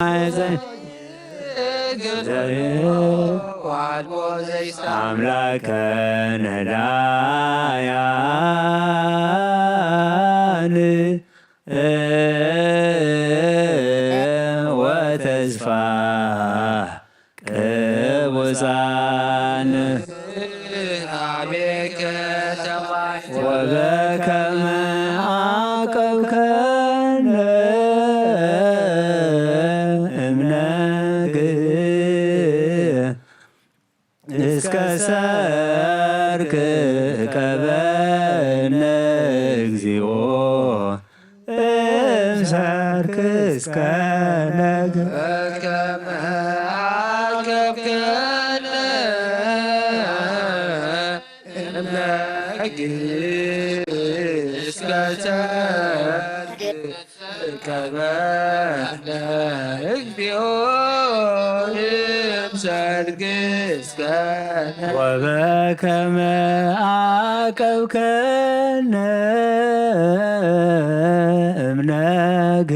ማሕፀን ዋልቦ ዘይሳ ኣምላከ ነዳያን ወተስፋ ቅቡፃን አቤከ ተማይተ ወበከመ ዓቀብከነ እምነግ እስከ ሰርክ ቀበነ እግዚኦ እምሰርክ እስከ ነግ ከመ አከብከነ እምነግ እስከ ሰርክ ቀበነ እግዚኦ እምሰርክ እስከ ወበከመ ዓቀብከነ እምነግ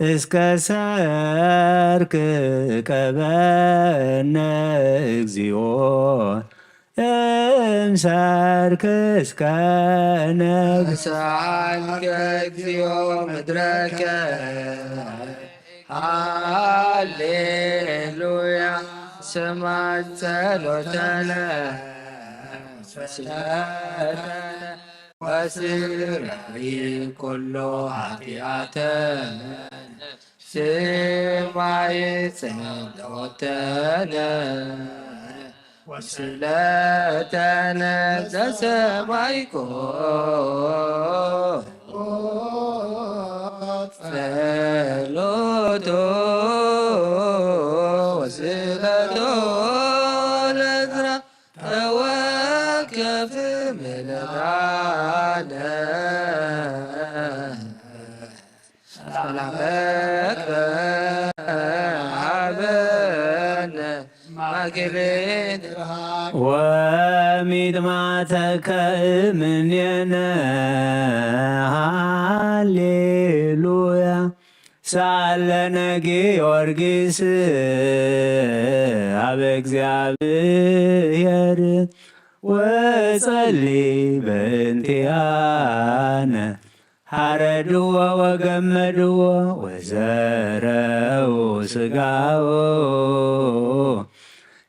እስከ ሰርክ ቀበነ እግዚኦ እምሰርክ እስከ ነግ ሰአልከ እግዚኦ ምድረከ ሃሌሉያ ስማዕ ጸሎተነ ወስግደተነ ወስራይ ኩሎ ኃጢአተነ ስማዕ ጸሎተነ ወስለተነ ዘሰማይኮ ጸሎቶ ወስለቶ ለዝራ ተወከፍ ምለዳነ ሰላመከ ሀበነ ማክሌት ወሚጥማተከ እምኔነ ሃሌሉያ ሰአለነ ጊዮርጊስ ኣብ እግዚኣብሔር ወጸሊ በእንቲአነ ሓረድዎ ወገመድዎ ወዘረው ስጋዎ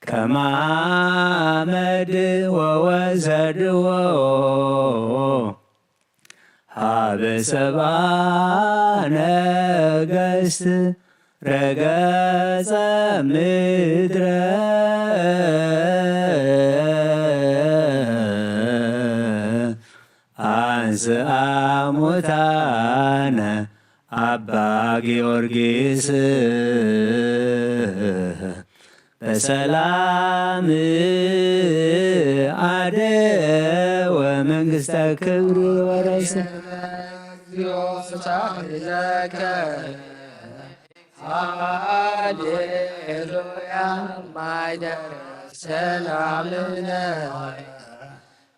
ከማመድ ወወሰድዎ ሀበ ሰብአ ነገስት ረገጸ ምድረ አንስአ ሙታነ አባ ጊዮርጊስ በሰላም አደወ መንግስተ ክብር ወረሰ። ለከ ሃሌሉያ ማይደር ሰላምነ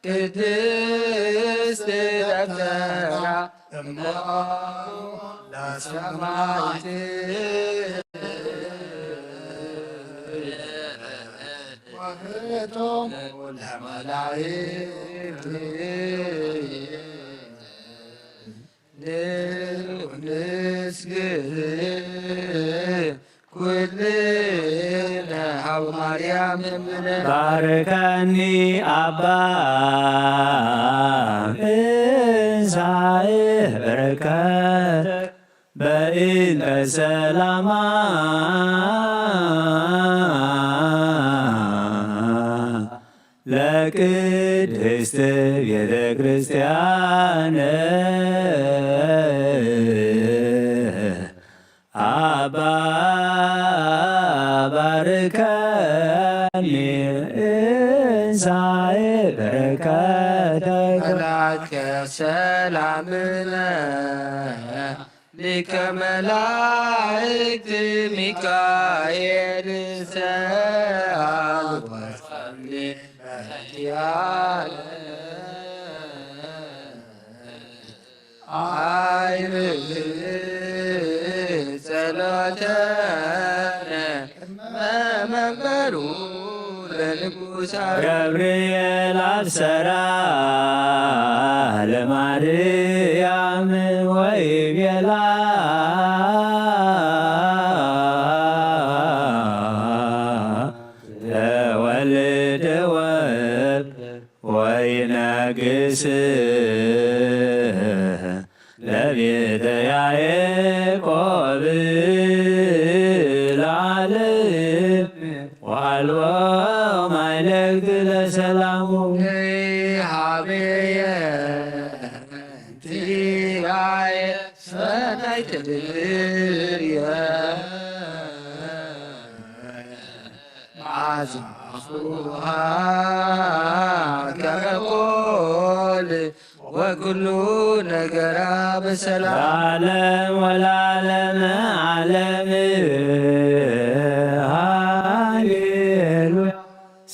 ቅድስት ደብተራ እሞ ለሰማዕት ወህቶም ለመላእክት ንስግድ ኩልነ ሀብ ማርያም እምነ ባርከኒ አባ እንሳኤ በረከት በእንተ ሰላማ ለቅድስት ቤተ ክርስቲያን አባ ባርከኒ እንሳኤ በረከተ መላከ ሰላምነ ሊቀ መላእክት ሚካኤል ሰአል ወጸሊ በእንቲአነ አይርህ ጸሎተነ መመንበሩ ለንጉሳ ገብርኤል ኣብሰራ ለማርያም ወይቤላ ተወልደ ወልድ ወይነግስ ለቤተ ያዕቆብ ለዓለም ወአልቦ ማይለግት ለሰላሙ ሀቤየ እንቲአየ ሰናይ ትብየ መዓዛኹሃ ከመ ኮል ወኩሉ ነገራ በሰላም ለዓለም ወለዓለመ ዓለም። ሃሌሉያ።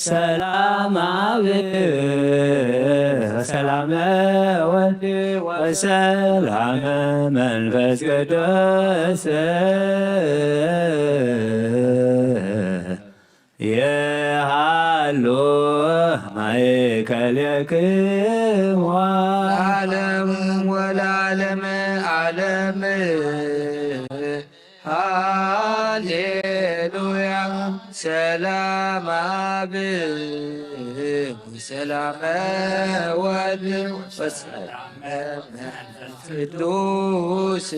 ሰላም አብ ወሰላመ ወልድ ወሰላመ መንፈስ ቅዱስ የሃሉ ማእከሌክሙ ለዓለም ወለዓለመ ዓለም። ሃሌሉያ። ሰላም አብ ወሰላመ ወልድ ወሰላመ መንፈስ ቅዱስ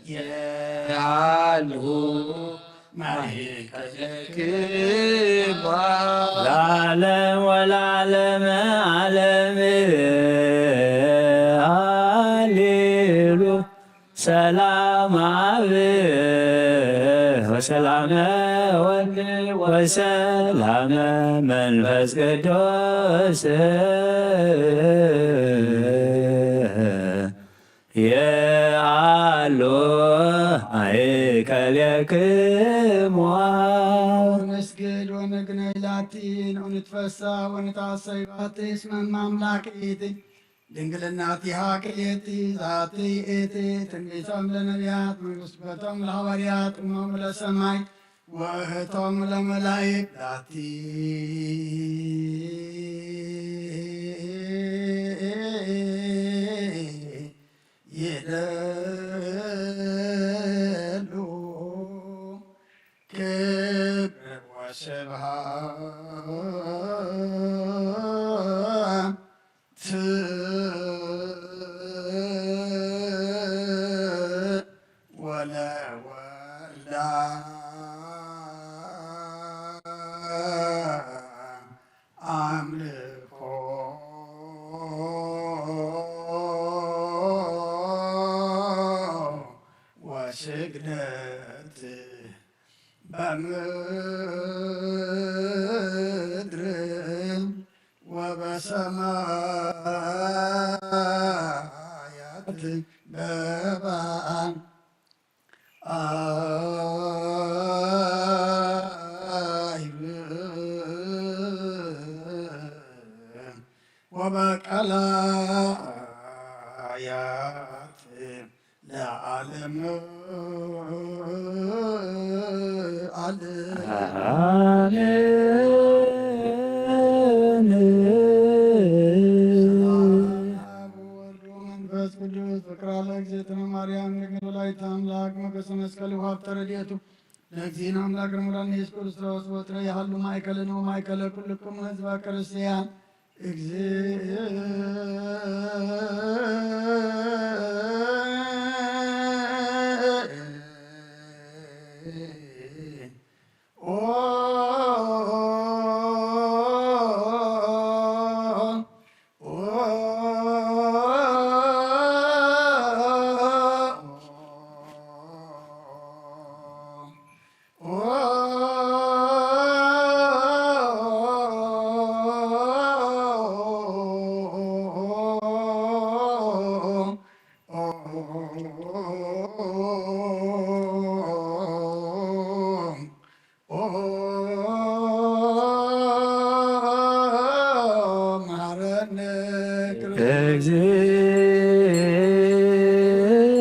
የሃሉ ማእከሌክሙ ለዓለም ወለዓለመ ዓለም። ሃሌሉ ሰላም አብ ወሰላመ ወልድ ወሰላመ መንፈስ ቅዱስ የሃሉ ማእከሌክሙ። ወነስግድ ወነግነይ ላቲ ወንትፈሳ ወንትዓሰይ ባቲ እስመ እመ አምላክ ይእቲ ድንግልናቲሃ ክልኤቲ ዛቲ ይእቲ ትንቢቶም ለነቢያት መንግስት በቶም ለሐዋርያት እሞም ለሰማይ ወእህቶም ለመላይክ ላቲ ይደሉ ክብር ወስብሐት ወለወልዳ አምልኮ ወስግደት በምድር ወበሰማያት በበዓል አይብ ወበቀላያት ለዓለም ዓለም። አሜን። ሰላም አብ ወወልድ ወመንፈስ ቅዱስ ፍቅራ ለእግዝእትነ ማርያም ድንግል ወላዲተ አምላክ ሞገሰ መስቀል ወሀብተ ረድኤቱ ለእግዚእነ አምላክ ረሙዳን ኢየሱስ ክርስቶስ ወትረ ያህሉ ማእከልን ወማእከለ ኩልክሙ ህዝበ ክርስቲያን እግዚእ ኦ መሐረነ እግዚእ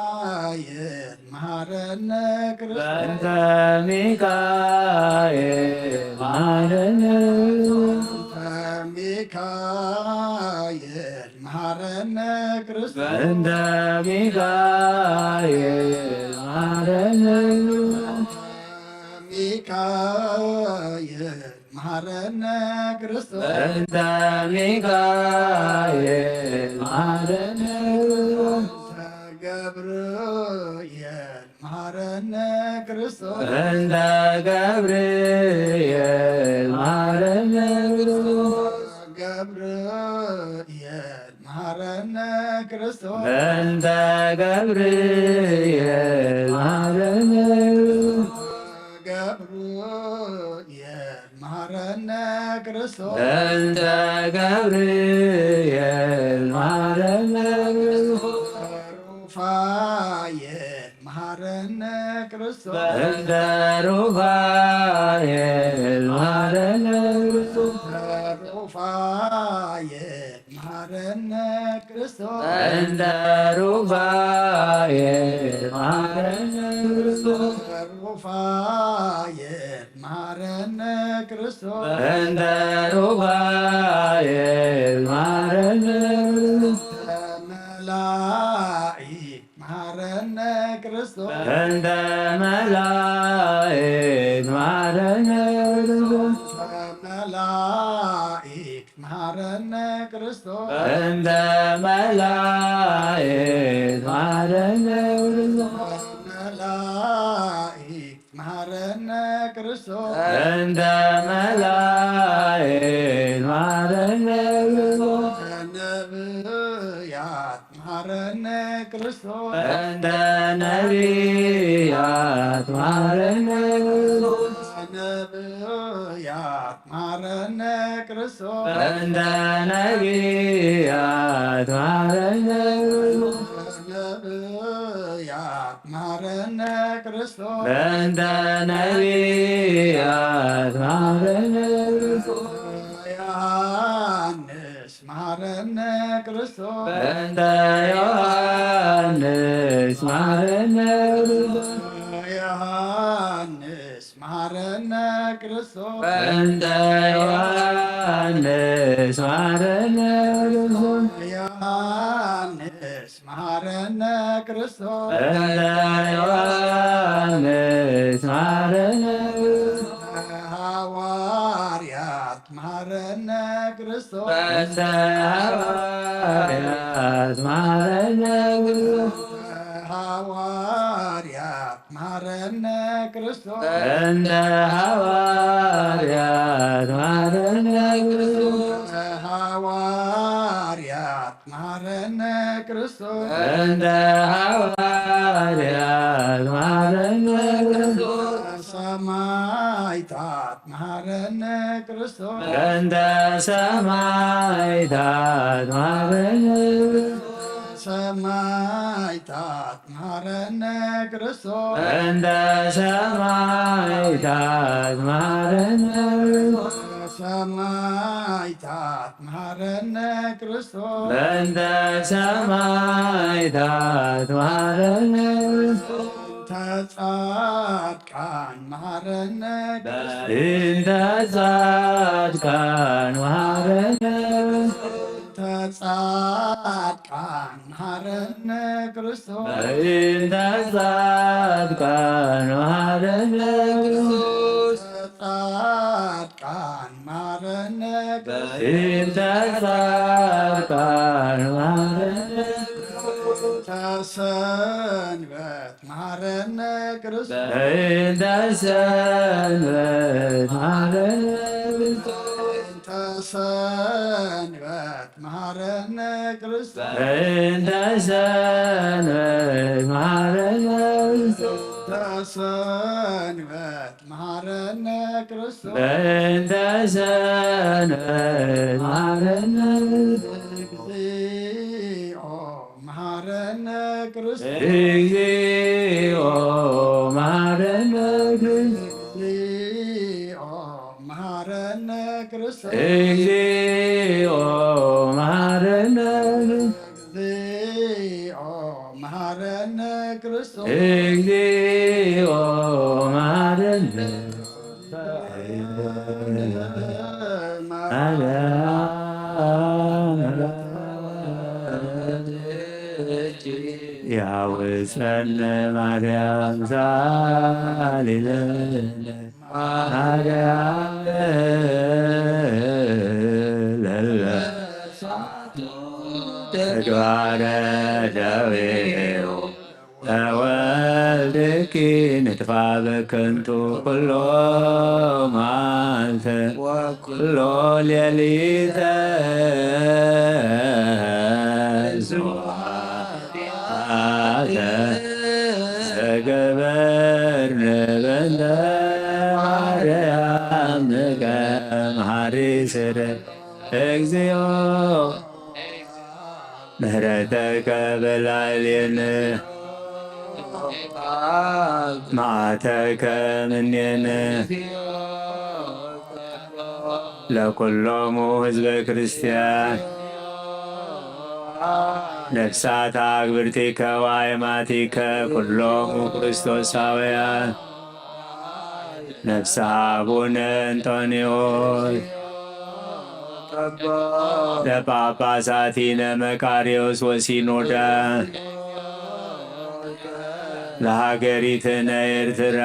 ሚካኤል መሐረነ ክርስቶስ። በእንተ ሚካኤል መሐረነ። በእንተ ሚካኤል መሐረነ ክርስቶስ። በእንተ ሚካኤል መሐረነ። ሚካኤል መሐረነ ክርስቶስ። በእንተ ሚካኤል መሐረነ። ገብርኤል መሐረነ ክርስቶስ። በእንተ ገብርኤል መሐረነ ክርስቶስ። ገብርኤል መሐረነ ክርስቶስ። በእንተ ገብርኤል መሐረነ። ገብርኤል መሐረነ ክርስቶስ። በእንተ ገብርኤል መሐረነ ክርስቶስ። ሩፋኤል መሐረነ ክርስቶስ። በእንተ ሩፋኤል መሐረነ ክርስቶስ። ሩፋኤል መሐረነ እንደ ሩፋኤል መሐረነ ክርስቶስ። ሩፋኤል መሐረነ ክርስቶስ። እንደ ሩፋኤል መሐረነ ክርስቶስ። መላእክት መሐረነ ክርስቶስ። እንደ መላእክት መሐረነ ክርስቶስ። መላእክት መሐረነ ክርስቶስ። እንደ መላእክት መሐረነ ክርስቶስ። መላእክት መሐረነ ክርስቶስ። እንደ መላእክት መሐረነ ክርስቶስ። ነብያት መሐረነ ክርስቶስ። እንደ ነቢያት መሐረነ ክርስቶስ። ነብያት መሐረነ ክርስቶስ። እንደ ነቢያት መሐረነ ክርስቶስ። ነብያት መሐረነ ክርስቶስ። እንደ ነቢያት መሐረነ ክርስቶስ። ዮሐንስ መሐረነ ክርስቶስ። እንደ ዮሐንስ መሐረነ ክርስቶስ። ዮሐንስ መሐረነ ክርስቶስ። እንደ ዮሐንስ መሐረነ ክርስቶስ። ዮሐንስ መሐረነ ክርስቶስ። እንደ ዮሐንስ መሐረነ ክርስቶስ። ሐዋርያት መሐረነ ክርስቶስ። እንደ ሐዋርያት መሐረነ ክርስቶስ። ሐዋርያት መሐረነ ክርስቶስ። እንደ ሐዋርያት መሐረነ ክርስቶስ። ሐዋርያት መሐረነ ክርስቶስ። እንደ ሐዋርያት መሐረነ ክርስቶስ። ሰማዕታት መሐረነ ክርስቶስ። እንደ ሰማዕታት መሐረነ ክርስቶስ። ሰማዕታት መሐረነ ክርስቶስ። እንደ ሰማዕታት መሐረነ ክርስቶስ። ሰማዕታት መሐረነ ክርስቶስ። እንደ ሰማዕታት መሐረነ ክርስቶስ። ተጻድቃን መሐረነ ክርስቶስ። እንደ ጻድቃን መሐረነ ክርስቶስ። ተጻድቃን መሐረነ ክርስቶስ። እንደ ጻድቃን መሐረነ ክርስቶስ። ጻድቃን መሐረነ ክርስቶስ። እንደ ጻድቃን መሐረነ ክርስቶስ። ሰንበት መሐረነ ክርስቶስ። እንደ ሰንበት መሐረነ ክርስቶስ። እንተ ሰንበት መሐረነ ክርስቶስ። እንተ ሰንበት መሐረነ ክርስቶስ። እንተ ሰንበት መሐረነ ክርስቶስ። እንተ ሰንበት መሐረነ እግዚኦ መሐረነ ክርስቶስ። እግዚኦ መሐረነ ክርስቶስ። እግዚኦ መሐረነ ክርስቶስ። እግዚኦ መሐረነ። እግዚኦ መሐረነ ክርስቶስ። እግዚኦ መሐረነ። ያውፀነ ማርያም ሳሊለነ ማርያም ለለ ተግባረ ደዌው ተወልድኪ ንጥፋ በከንቱ ኩሎ መዓልተ ወኩሎ ሌሊተ ስብሐተ ዘገበርነ በእንተ ማርያም መሐሪ ስረ እግዚኦ ምህረተከ በላዕሌነ መዓተከ ምኔነ ለኩሎሙ ህዝበ ክርስቲያን ነፍሳት ኣግብርቲከ ወኣየማቲከ ኩሎሙ ክርስቶሳውያን። ነፍሰ ኣቡነ እንጦንዮስ ለጳጳሳቲነ መቃርዮስ ወሲኖዳ ለሃገሪትነ ኤርትራ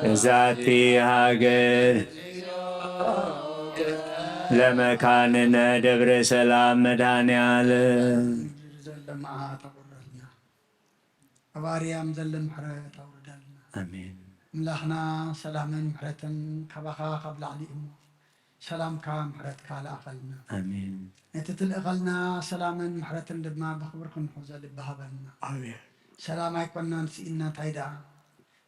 ለዛቲ ሃገር ለመካንነ ደብረ ሰላም መድኃኔ ዓለም። ዘሎ መዓት ኣውርደልና። ኣብ ኣርያም ዘሎ ምሕረት ኣውርደልና። ኣሜን። ኣምላኽና ሰላምን ምሕረትን ካባኻ ካብ ላዕሊ እሞ ሰላምካ ምሕረትካ ለኣኸልና። ኣሜን። ነቲ ትልእኸልና ሰላምን ምሕረትን ድማ ብኽብሪ ክንሕዞ ልቢ ሃበልና። ኣሜን። ሰላም ኣይኮናን ስኢንና እንታይ ደኣ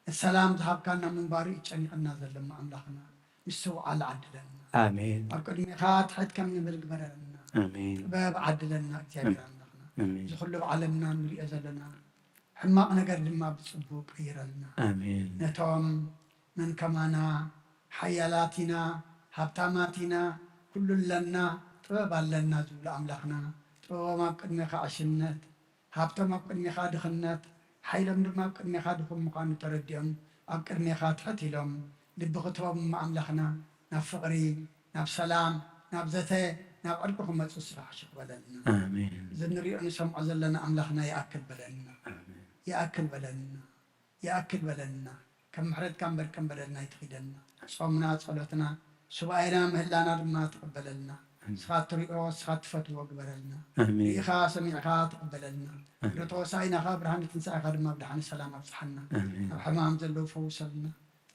እቲ ሰላም ዝሃብካና ምንባሩ እዩ ጨኒቕና ዘሎ እሞ ኣምላኽና ምስትውዓል ዓድለልና። ኣሜን። ኣብ ቅድሜኻ ትሕት ከም ንብል ግበረልና። ኣሜን። ጥበብ ዓድለልና እግዚኣብሔር ኣምላኽና። ኣሜን። እዚ ኩሉ ኣብ ዓለምና ንሪኦ ዘለና ሕማቕ ነገር ድማ ብጽቡቕ ቀይረልና። ኣሜን። ነቶም መን ከማና ሓያላት ኢና፣ ሃብታማት ኢና፣ ኩሉ ኣለና፣ ጥበብ ኣለና ዝብሉ ኣምላኽና ጥበቦም ኣብ ቅድሜኻ ዕሽነት፣ ሃብቶም ኣብ ቅድሜኻ ድኽነት፣ ሓይሎም ድማ ኣብ ቅድሜኻ ድኹም ምዃኑ ተረዲኦም ኣብ ቅድሜኻ ትሕት ኢሎም ልቢ ክትቦም እሞ ኣምላኽና ናብ ፍቕሪ፣ ናብ ሰላም፣ ናብ ዘተ፣ ናብ ዕርቂ ክመጹ ስራሕ ሽኽ በለልና። ኣሜን። እዚ ንሪኦ ንሰምዖ ዘለና ኣምላኽና ይኣክል በለልና። ኣሜን። ይኣክል በለልና። ይኣክል በለልና። ከም ምሕረትካ እምበር ከም በደልና ኣይትኺደልና። ጾምና፣ ጸሎትና፣ ሱባኤና፣ ምህላና ድማ ትቐበለልና። ኣሜን። ንስኻ እትሪኦ፣ ንስኻ እትፈትዎ ግበረልና። ኣሜን። ርኢኻ ሰሚዕኻ ትቐበለልና። ኣሜን። ዶ ተወሳኢናኻ ብርሃነ ትንሳኤኻ ድማ ብደሓነ ሰላም ኣብጽሓና። ኣሜን። ኣብ ሕማም ዘለዉ ፈውሰልና።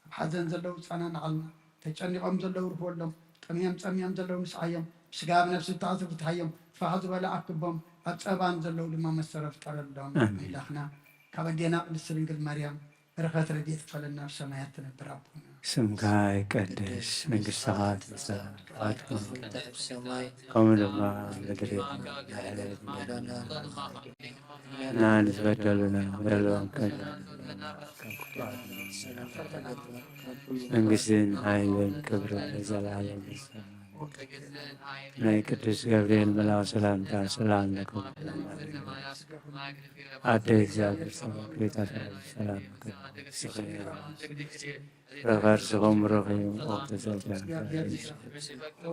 ኣብ ሓዘን ዘለዉ ጸናንዓልና። ተጨኒቖም ዘለዉ ርህወሎም። ጠምዮም ጸሚኦም ዘለዉ ምስዓዮም። ብስጋ ብነፍሲ እተኣስሩ ፍትሓዮም። ፋሕ ዝበለ ኣክቦም። ኣብ ጸባን ዘለዉ ድማ መሰረ ፍጠረሎም። ኣሜን። ኣምላኽና ካብ ኣዴና ቅድስቲ ድንግል ማርያም በረኸት ረድኤት ክፈለና ኣብ ሰማያት ትነብር ኣቦና። ስምካ ይቀደስ፣ መንግስትኻ ትምጻእ፣ ፍቓድካ ትኩን፣ ከምኡ ድማ ኣብ ምድሪ ከም ኣብ ሰማይ። ንዝበደሉና በደሎም ከም መንግስትን ሓይልን ክብርን ንዘለዓለም። ናይ ቅዱስ ገብርኤል መልኣክ ሰላምታ ሰላም ለኩም። ኣደ እግዚኣብሔር ሰላም ቤታ ሰላም ለኩም። ፍረ ከርስኹም ብሩኽ እዩ። ኦፍተ ጸጋ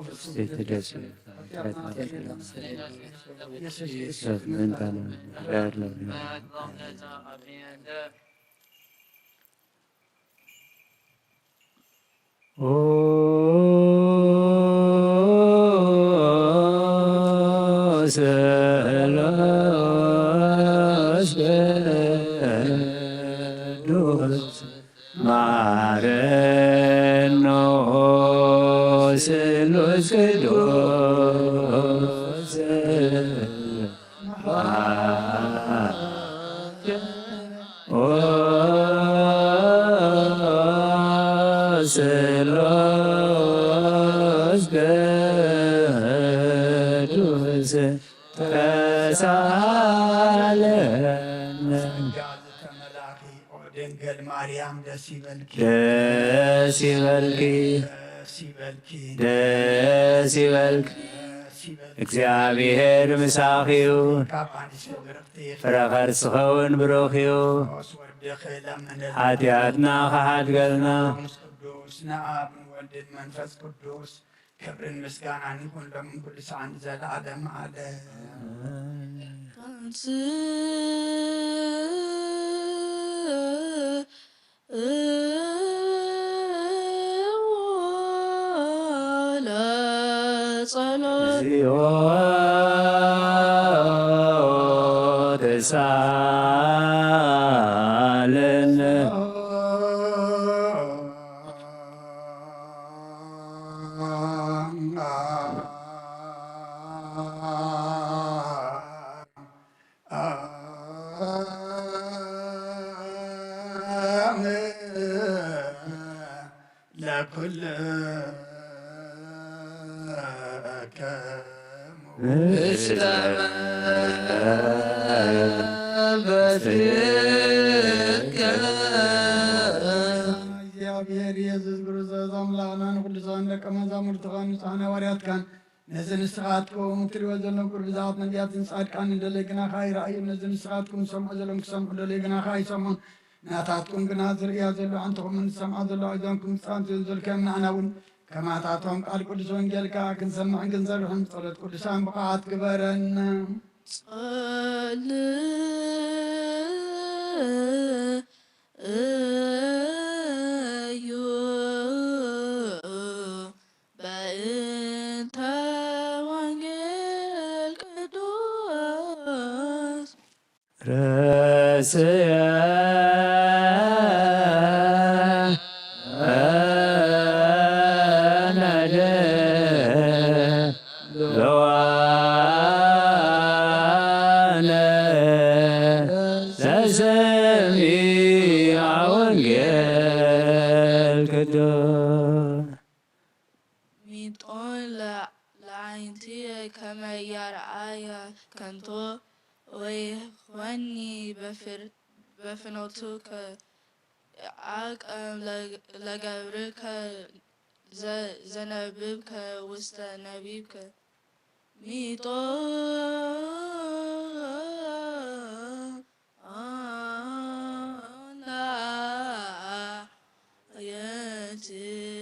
ፍስሕቲ ደስ ይበል። ምንታና ያድለና። ስሉስ ቅዱስ ማረኖ ስሉስ ቅዱስ ኦ ስሉስ ቅዱስ ተሳለነ። ጸጋ ዝተመላእኪ ኦ ድንግል ማርያም ደስ ይበልኪ። ደስ ይበልኪ። ደስ ይበልኪ። ደስ ይበልኪ። ደስ ይበልኪ። እግዚኣብሔር ምሳኺ እዩ። ካብ ኣንስቲ ብርኽቲ ፍረ ከርስኺ እውን ብሩኽ እዩ። ክርስቶስ ወድኺ ለምንልና። ሓጢኣትና ክሓድገልና። መንፈስ ቅዱስ ንኣብ ንወልድን መንፈስ ቅዱስ ክብርን ምስጋናን ይኹን ሎምን ኩሉ ሰዓን ንዘለዓለም ዓለም። ለጸሎት። እግዚኦ ተሳለነ። ለኩልከ ምስለ መንፈስከ። እግዚኣብሔር ኢየሱስ ክርስቶስ ኣምላኽና ንቅዱሳን ደቀ መዛሙርትኻን ንጹሓን ሃዋርያትካን ነዚ ንስኻትኩም እትሪእዎ ዘለኹም ግርዛት ነቢያትን ጻድቃንን ደለይ ግናኻ ኣይረኣዩን። ነዚ ንስኻትኩም ዝሰምዑ ዘለኹም ክሰምዑ ደለይ ግናኻ ኣይሰምዑን። ናታትኩም ግና ዝርእያ ዘሎ ኣንትኹምን ዝሰምዓ ዘሎ ኣእዛንኩም ክጻንቱ ዘልከም ንዓና እውን ከማታቶም ቃል ቅዱስ ወንጌልካ ክንሰምዕን ክንሰርሕን ብጸሎት ቅዱሳን ብቕዓት ግበረን። ጸልዩ በእንተ ወንጌል ቅዱስ። ርእስየ ነደ ለዋነ ዘሰሚዐ ወንጌል ቅዱስ። ሚጦን ለ-፣ ለዓይንቲ ከመ የርአያ ከንቶ ወይኮኒ በፍር-፣ በፍኖትከ አቀም ለ-፣ ለገብርከ ዘ-፣ ዘነብብከ ውስተ ነቢብከ። ሚጦ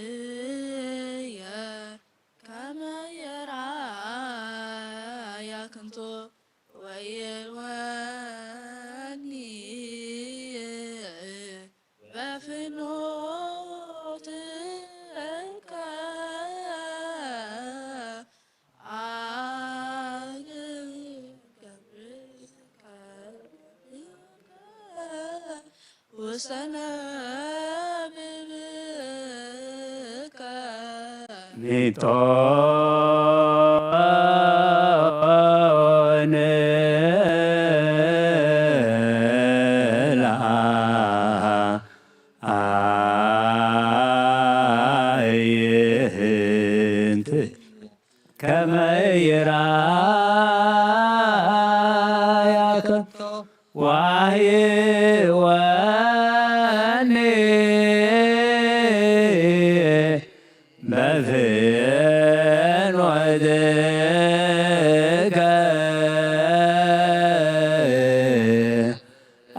ለአየትየ ከመ የርአያ ከንቶ ወይልወኒ በፍኖትከ። ውሰነ ብብከ። ሚጦን ለአይንት ከመ ይርአያ ከንቶ ወይልወኒ በፍኖትከ።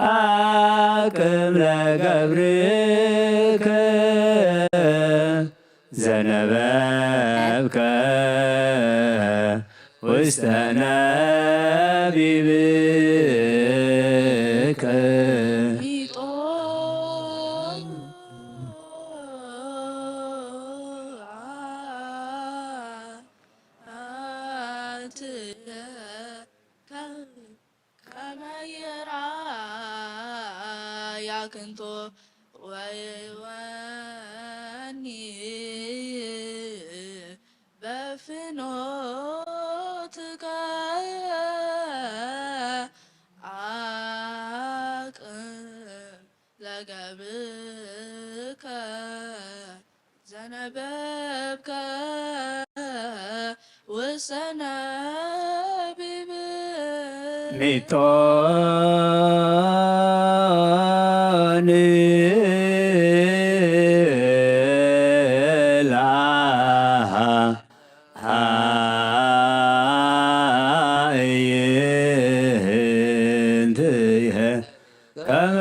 አቅም ለገብርከ ዘነበብከ ውስተ ነቢብከ። ከመ ይርአያ ከንቶ ወይልወኒ በፍኖትከ። አቅም ለገብርከ ዘነበብከ ውሰነ ቢብ። ሚጦን ለአይንትየ ከመ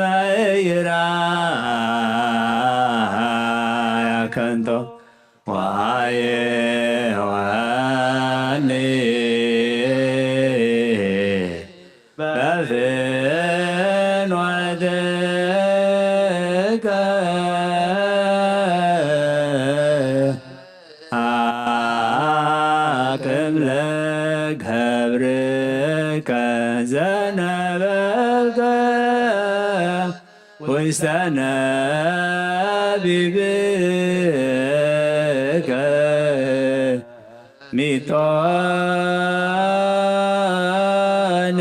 ይርአያ ከንቶ ወይልወኒ በፍኖትከ። አቅም ለገብርከ ዘነበብከ ውስተ ነቢብከ። ሚጦን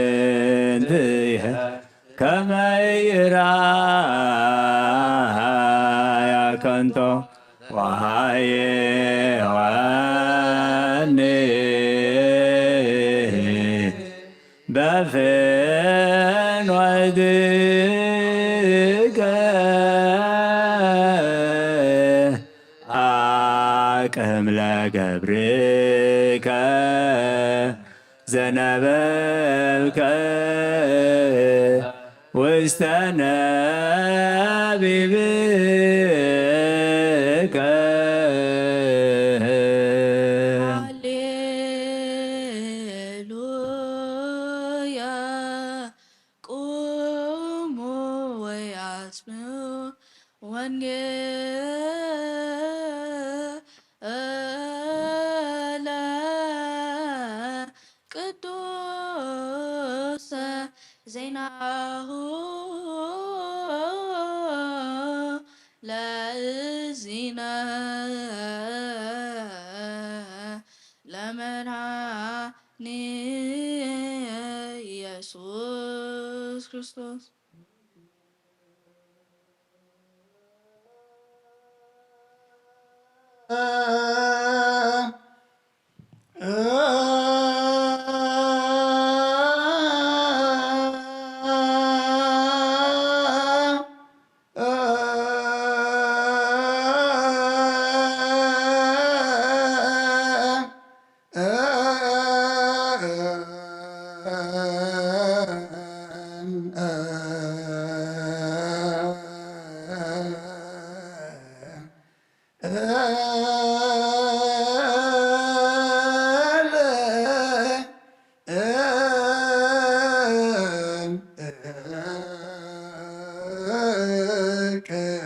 ለአይንትየ ከመ ይርአያ ከንቶ ወይልወኒ በፍኖትከ። ድከ ኣቅም ለገብርከ ዘነበብከ ውስተ ነቢብከ። ሃሌሉያ። ቁሙ ወይኣጽምዑ ወንጌለ ቅዱሰ ዜናሁ ለእዚነ ለመድኃኒ ኢየሱስ ክርስቶስ።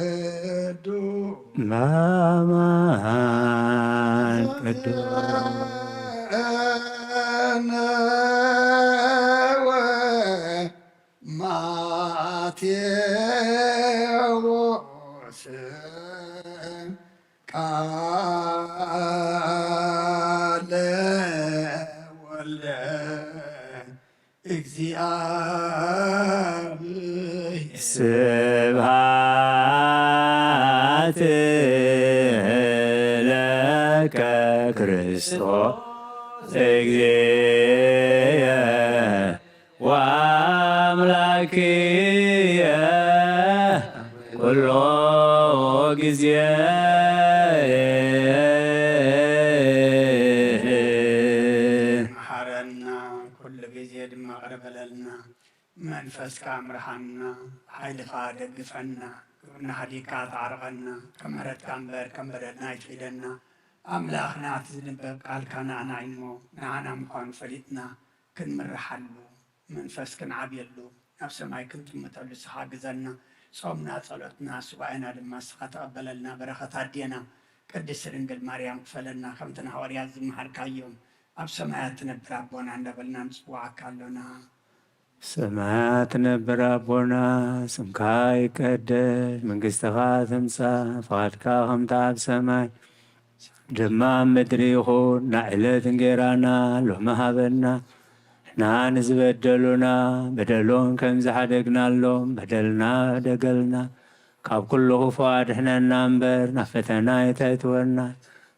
ቅዱስ ማማን ቅዱስ ማቴዎስ ቃለ ወልደ እግዚአብሔር። ስብሐት ለከ ክርስቶስ እግዚእየ ወአምላክየ ኩሎ ጊዜ። መሓረና፣ ኩሉ ግዜ ድማ ቅር በለልና። መንፈስካ ምርሓና፣ ሓይልኻ ደግፈና፣ ግብርና ሃዲካ ተዓርቐና፣ ከም ምሕረትካ እምበር ከም በደልና ኣይትኺደና። ኣምላኽና፣ እቲ ዝንበብ ቃልካ ንዓና እዩ እሞ፣ ንዓና ምዃኑ ፈሊጥና ክንምርሓሉ፣ መንፈስ ክንዓብየሉ፣ ናብ ሰማይ ክንጥምተሉ ንስኻ ግዘና። ጾምና፣ ጸሎትና፣ ሱባኤና ድማ ንስኻ ተቐበለልና። በረኸት ኣዴና ቅድስት ድንግል ማርያም ክፈለና፣ ከምቲ ንሃዋርያት ዝመሃርካዮም፣ ኣብ ሰማያት ትነብር ኣቦና እንዳበልና ንጽውዓካ ኣሎና። ሰማያት ትነብር ኣቦና፣ ስምካ ይቀደስ፣ መንግስትኻ ትምጻእ፣ ፍቓድካ ከምቲ ኣብ ሰማይ ድማ ኣብ ምድሪ ይኹን። ናይ ዕለት እንጌራና ሎሚ ሃበና፣ ንሕና ንዝበደሉና በደሎም ከም ዝሓደግናሎም በደልና ደገልና፣ ካብ ኩሉ ክፉእ ኣድሕነና እምበር ናብ ፈተና ኣይተእትወና።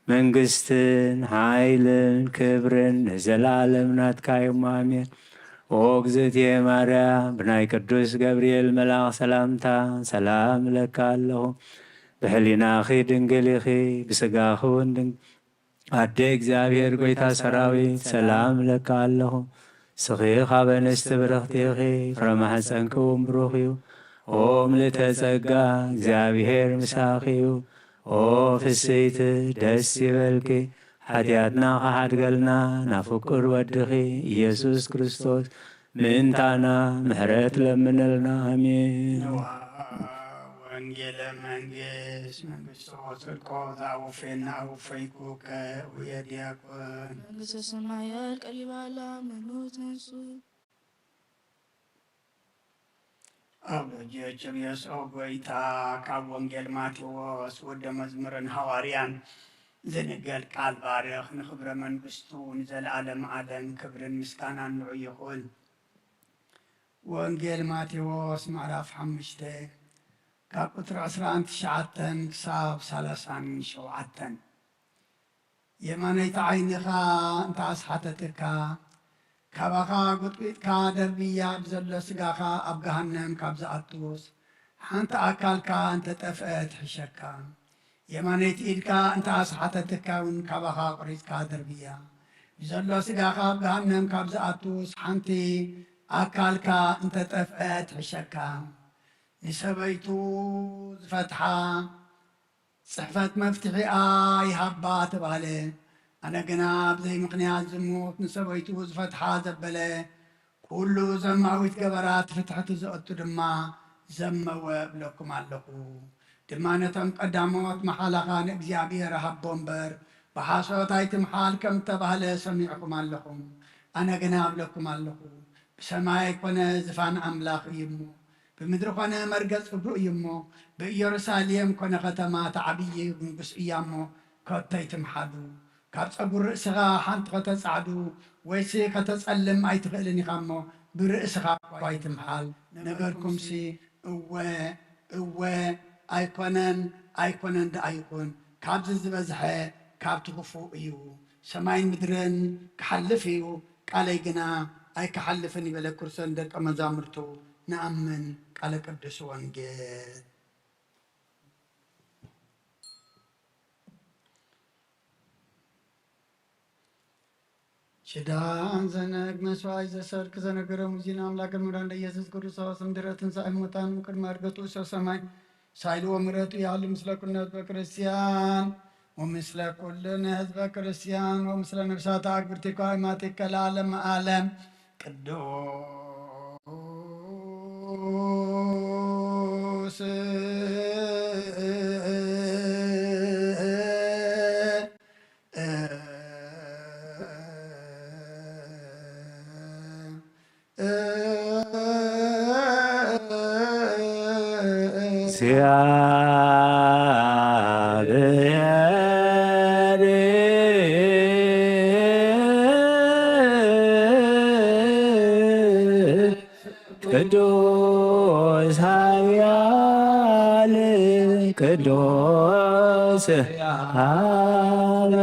መንግስትን ሓይልን ክብርን ንዘለኣለም ናትካ እዮም። ኣሜን። ኦ እግዝእትየ ማርያም፣ ብናይ ቅዱስ ገብርኤል መልኣኽ ሰላምታ ሰላም እለካ ኣለኹ። ብሕሊናኺ ድንግል ኢኺ፣ ብስጋኺ እውን ድንግል። ኣደ እግዚኣብሔር፣ ጎይታ ሰራዊት፣ ሰላም እለካ ኣለኹ። ንስኺ ካብ ኣንስቲ ብርኽቲ ኢኺ፣ ፍረ ማሕፀንኪ እውን ብሩኽ እዩ። ኦ ምልእተ ጸጋ፣ እግዚኣብሔር ምሳኺ እዩ። ኦ ፍስይቲ፣ ደስ ይበልኪ፣ ሓጢኣትና ክሓድገልና ናብ ፍቁር ወድኺ ኢየሱስ ክርስቶስ ምእንታና ምሕረት ለምነልና። ኣሜን። ንዋ ወንጌለ መንግስት፣ መንግስቶ ጽድቆ ዘአውፌና አውፈይኩከ ውየ ዲያቆን። መንግስተ ሰማያት ቀሪባላ፣ መኑ ተንሱ። ኣብ ጀርዮስ ኦ ጎይታ፣ ካብ ወንጌል ማቴዎስ ወደ መዝሙርን ሃዋርያን ዝንገር ቃል ባርኽ፣ ንኽብረ መንግስቱ ንዘለዓለም ዓለም ክብርን ምስጋናን ንዑ ይኹን። ወንጌል ማቴዎስ ምዕራፍ ሓሙሽተ ካብ ቁጽሪ ዕስራን ትሽዓተን ክሳብ ሰላሳን ሸውዓተን። የማነይቲ ዓይንኻ እንተ ኣስሓተትካ፣ ካባኻ ጎጥጒጥካ ደርብያ ብዘሎ ስጋኻ ኣብ ገሃነም ካብ ዝኣቱስ፣ ሓንቲ ኣካልካ እንተጠፍአ ትሕሸካ። የማነይቲ ኢድካ እንተ ኣስሓተትካ እውን ካባኻ ቁሪጽካ ደርብያ። ብዘሎ ስጋኻ ኣብ ገሃነም ካብ ዝኣቱስ፣ ሓንቲ ኣካልካ እንተጠፍአ ትሕሸካ። ንሰበይቱ ዝፈትሓ ጽሕፈት መፍትሒኣ ይሃባ ተባህለ። ኣነ ግና ብዘይ ምኽንያት ዝሙት ንሰበይቱ ዝፈትሓ ዘበለ፣ ኩሉ ዘማዊት ገበራት ፍትሕቲ ዘእቱ ድማ ዘመወ እብለኩም ኣለኹ። ድማ ነቶም ቀዳሞት መሓላኻ ንእግዚኣብሔር ሃቦ እምበር፣ ብሓሶት ኣይትምሓል ከም እተባህለ ሰሚዕኹም ኣለኹም። ኣነ ግና እብለኩም ኣለኹ፣ ብሰማይ ኮነ ዝፋን ኣምላኽ እዩ እሞ፣ ብምድሪ ኾነ መርገጽ እግሩ እዩ እሞ፣ ብኢየሩሳሌም ኮነ ኸተማ እታ ዓብዪ ንጉስ እያ እሞ፣ ከቶ ኣይትምሓሉ። ካብ ጸጉሪ ርእስኻ ሓንቲ ኸተጻዕዱ ወይሲ ኸተጸልም ኣይትኽእልን ኢኻ እሞ፣ ብርእስኻ እኳ ኣይትምሓል። ነገርኩምሲ፣ እወ፣ እወ፣ ኣይኮነን፣ ኣይኮነን ደኣ ይኹን፣ ካብዚ ዝበዝሐ ካብቲ ክፉእ እዩ። ሰማይን ምድርን ክሓልፍ እዩ፣ ቃለይ ግና ኣይክሓልፍን ይበለ ክርስቶስ ንደቀ መዛሙርቱ። ንኣምን። ቃለ ቅዱስ ወንጌል። ሽዳን ዘነግ መስዋዕት ዘሰርክ ዘነገረ ሙዚን ኣምላክ ምራንደ ኢየሱስ ክርስቶስ ምድረ ትንሳኤ ሙታን ቅድመ ዕርገቱ ሰው ሰማይ ሳይል ወምሕረቱ ይሃሉ ምስለ ኩልነ ህዝበ ክርስቲያን ወምስለ ኩልነ ህዝበ ክርስቲያን ወምስለ ነፍሳተ ኣግብርቲከ ኣይማቲከ ለዓለመ ዓለም። ቅዱስ እግዚአብሔር ቅዱስ ኃያል ቅዱስ ኃያል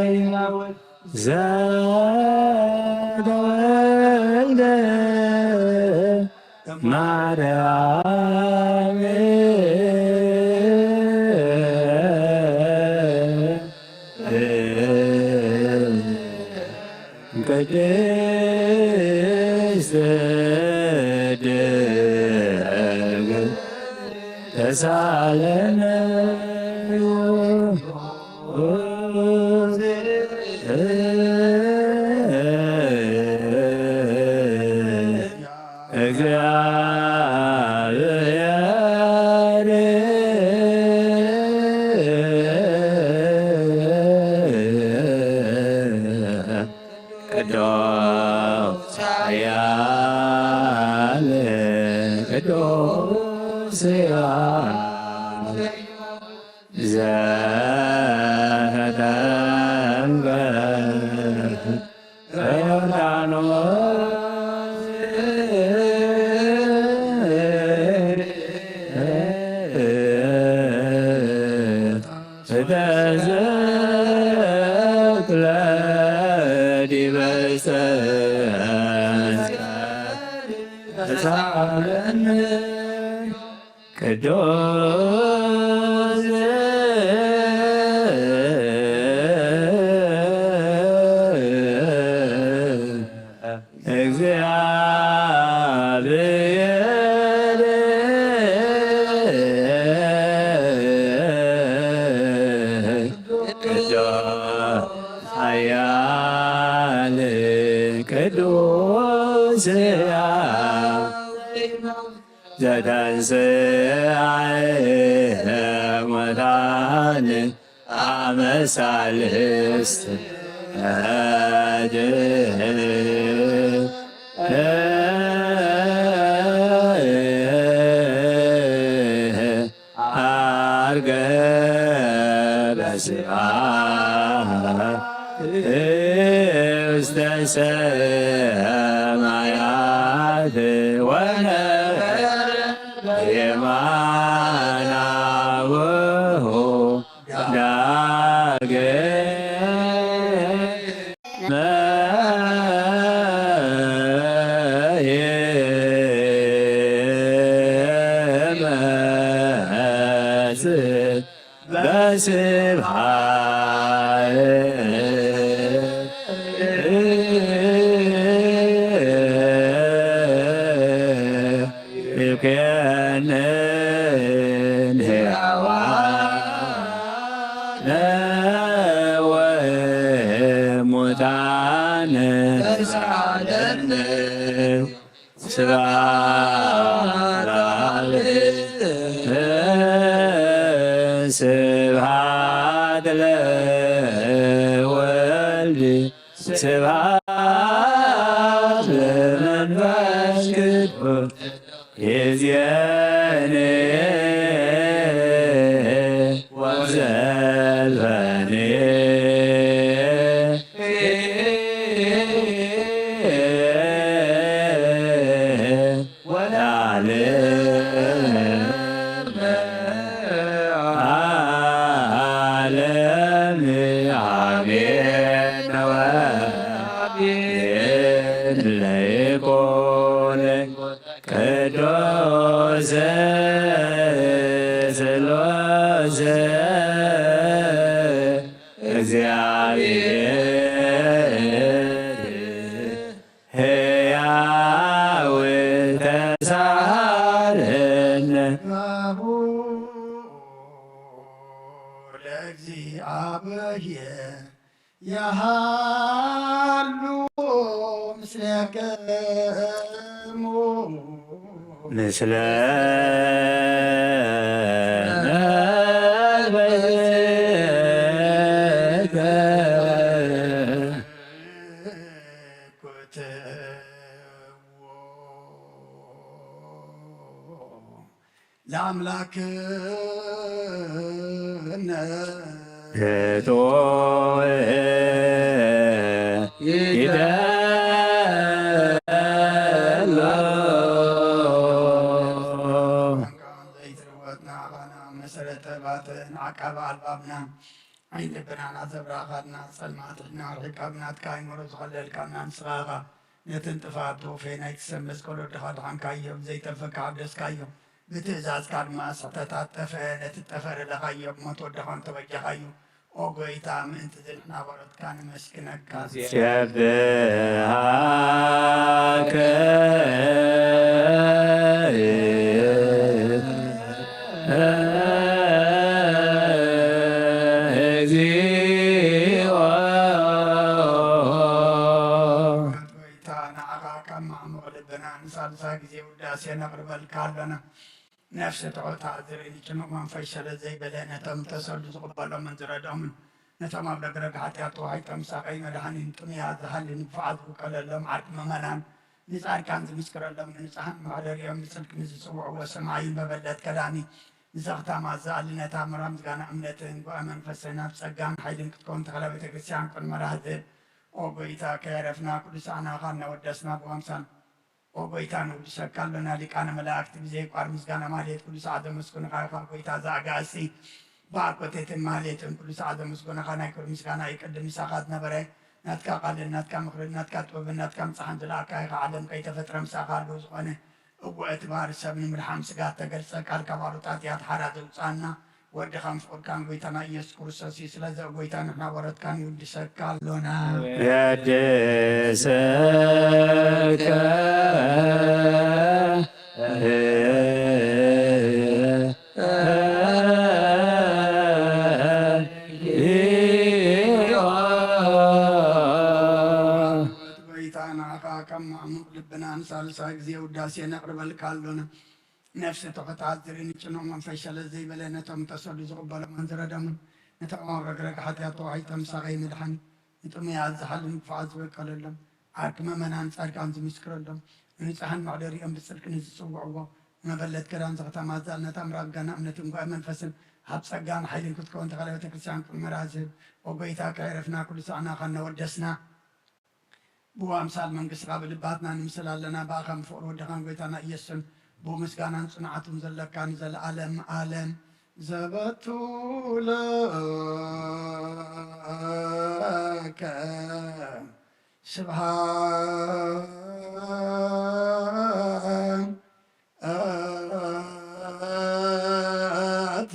ዘተወልደ ማርያም ቅድስት ድንግል ተሳለነ። እግዚአብሔር ቅዱስ ኃያል ቅዱስ ኃያል ዘተጠምቀ በዮርዳኖስ ተዘክለ ዲበ ዕፀ ተሳለነ። ቅዱስ እግዚአብሔር ቅዱስ ኃያል ቅዱስ ዘተንሥአ እሙታን አመ ሣልስት ዐርገ በስብሐት ውስተ ሰማያት ወነበረ በየማነ አቡሁ ዳግመ በስብሐት ይኩነን ሕያዋነ ወሙታነ። ተሳለነ ስብሐት ለአብ። ስብሐት ለወልድ ስብሐት ለመንፈስ ቅዱስ። ይእዜኒ ወዘልፈኒ ወለዓለመ ዓለም። አሜን ወአሜን። ለይኩን ቅዱስ ስሉስ እግዚአብሔር ሕያው ተሳሃለነ። ናሁ ለእግዚአብሔር ያሃሉ ምስሌክሙ። ምስለ መንፈስከ። ለአምላክነ ህጡእ ይደሎ። ዘይትልወጥ ናባና መሰረተ ባትን ዓቃቢ ኣልባብና፣ ዓይን ልብናና ዘብራኻትና፣ ጸልማትና ርሒቃ ብናትካ ኣይምሮ ዝኸለልካና ንስኻ ኢኻ። ነቲ ንጥፋት ተወፈየ ናይቲ ሰብ መስቀል ወድኻ ድሓንካዮ፣ ብዘይተርፈካ ሓደስካዮ። ብትእዛዝካ ድማ ስሕተታት ጠፍአ፣ ነቲ ጠፈ ረለኻዮ፣ ብሞት ወድኻ ተበጀኻዮ። ኦ ጎይታ፣ ምእንቲ እዚ ንሕና በረትካ ነመስግነካ። ሴብሃከ እግዚኦ። ጎይታ፣ ንዓኻ ካብ ማዕሙቕ ልብና ንሳልሳይ ግዜ ውዳሴ ነቕርበልካ ኣሎና። ነፍሲ ትሑት ኣዝርእን ጭኑቕ መንፈስ ሸለል ዘይበለ፣ ነቶም ተሰዱ ዝቕበሎምን ዝረድኦምን፣ ነቶም ኣብ ረግረግ ሓጢኣት ተዋሒጦም ሳቐይ መድሓኒን ጥሙያት ዝሃሊ ንግፉዓት ዝውከለሎም ዓርኪ ምእመናን፣ ንጻድቃን ዝምስክረሎም፣ ንንጹሃን መሕደሪኦም ብጽድቂ ንዝጽውዕዎ ሰማዒ መበለት ቀዳሚ፣ ንዘኽታማ ዝኣሊ ነታ ምራ ምስጋና እምነትን ጉባኤ መንፈስን ኣብ ጸጋን ሓይልን ክትከውን ተኽለ ቤተ ክርስቲያን ቅድመ ራህዝብ። ኦ ጎይታ፣ ከየረፍና ቅዱሳናኻ እናወደስና ብኸምሳን ኦ ጎይታ፣ ንውድሰካ ኣሎና ሊቃነ መላእክቲ ብዘይቋር ምስጋና ማሌት ቅዱስ ኣዘመስግኑኻ ኢኻ። ጎይታ ዘኣጋእዝቲ ብኣኮቴትን ማሌትን ቅዱስ ኣዘመስግኑኻ። ናይ ክብሪ ምስጋና ይቅድም ምሳኻ ዝነበረ ናትካ ቃልን ናትካ ምኽርን ናትካ ጥበብን ናትካ ምጽሓን ዝለኣካ ኢኻ። ዓለም ከይተፈጥረ ምሳኻ ኣለዉ ዝኾነ። እወ እቲ ባህሪ ሰብ ንምድሓን ስጋ እተገልጸ ቃል ካብ ኣሮጣጥያት ሓራ ዘውጽኣና ወድኻን ፍቑርካን ጎይታና ኢየሱስ ክርስቶስ እዩ። ስለዚ ኦ ጎይታ ንሕና ወረትካን ይውድሰካ ኣሎና። የድሰከ ጎይታ ንዓኻ ካብ ማዕሙቕ ልብና ንሳልሳይ ግዜ ውዳሴ ነቕርበልካ ኣሎና። ነፍሲ ትሑት ኣዝርእን ጭኑቕ መንፈስ ሸለል ዘይበለ ነቶም ተሰዱ ዝቕበሎምን ዝረደሙን ነቶም ኣብ ረግረግ ሓጢኣት ተዋሒጦም ሳቐይ ምድሓን ንጥሙያት ዝሓሊ ንግፉዓት ዝበቀለሎም ዓርኪ ምእመናን ጻድቃን ዝምስክረሎም ንንጹሃን መሕደሪኦም ብጽድቂ ንዝጽውዕዎ መበለት ገዳም ዘኽተማ ዛልነት ኣምራብ ጋና እምነትን ጓይ መንፈስን ኣብ ጸጋን ሓይልን ክትከውን ተኸለ ቤተ ክርስቲያን ቅድሚ ራዝህብ ኦ ጎይታ ከዕረፍና ኩሉ ሳዕናኻ እናወደስና ብኣምሳል መንግስትኻ ብልባትና ንምስል ኣለና። ብኣኻን ብፍቕሪ ወድኻን ጎይታና ኢየሱስን ብኡ ምስጋናን ጽንዓቱን ዘለካ ንዘለኣለም ኣለም ዘበቱ ለከ ስብሃት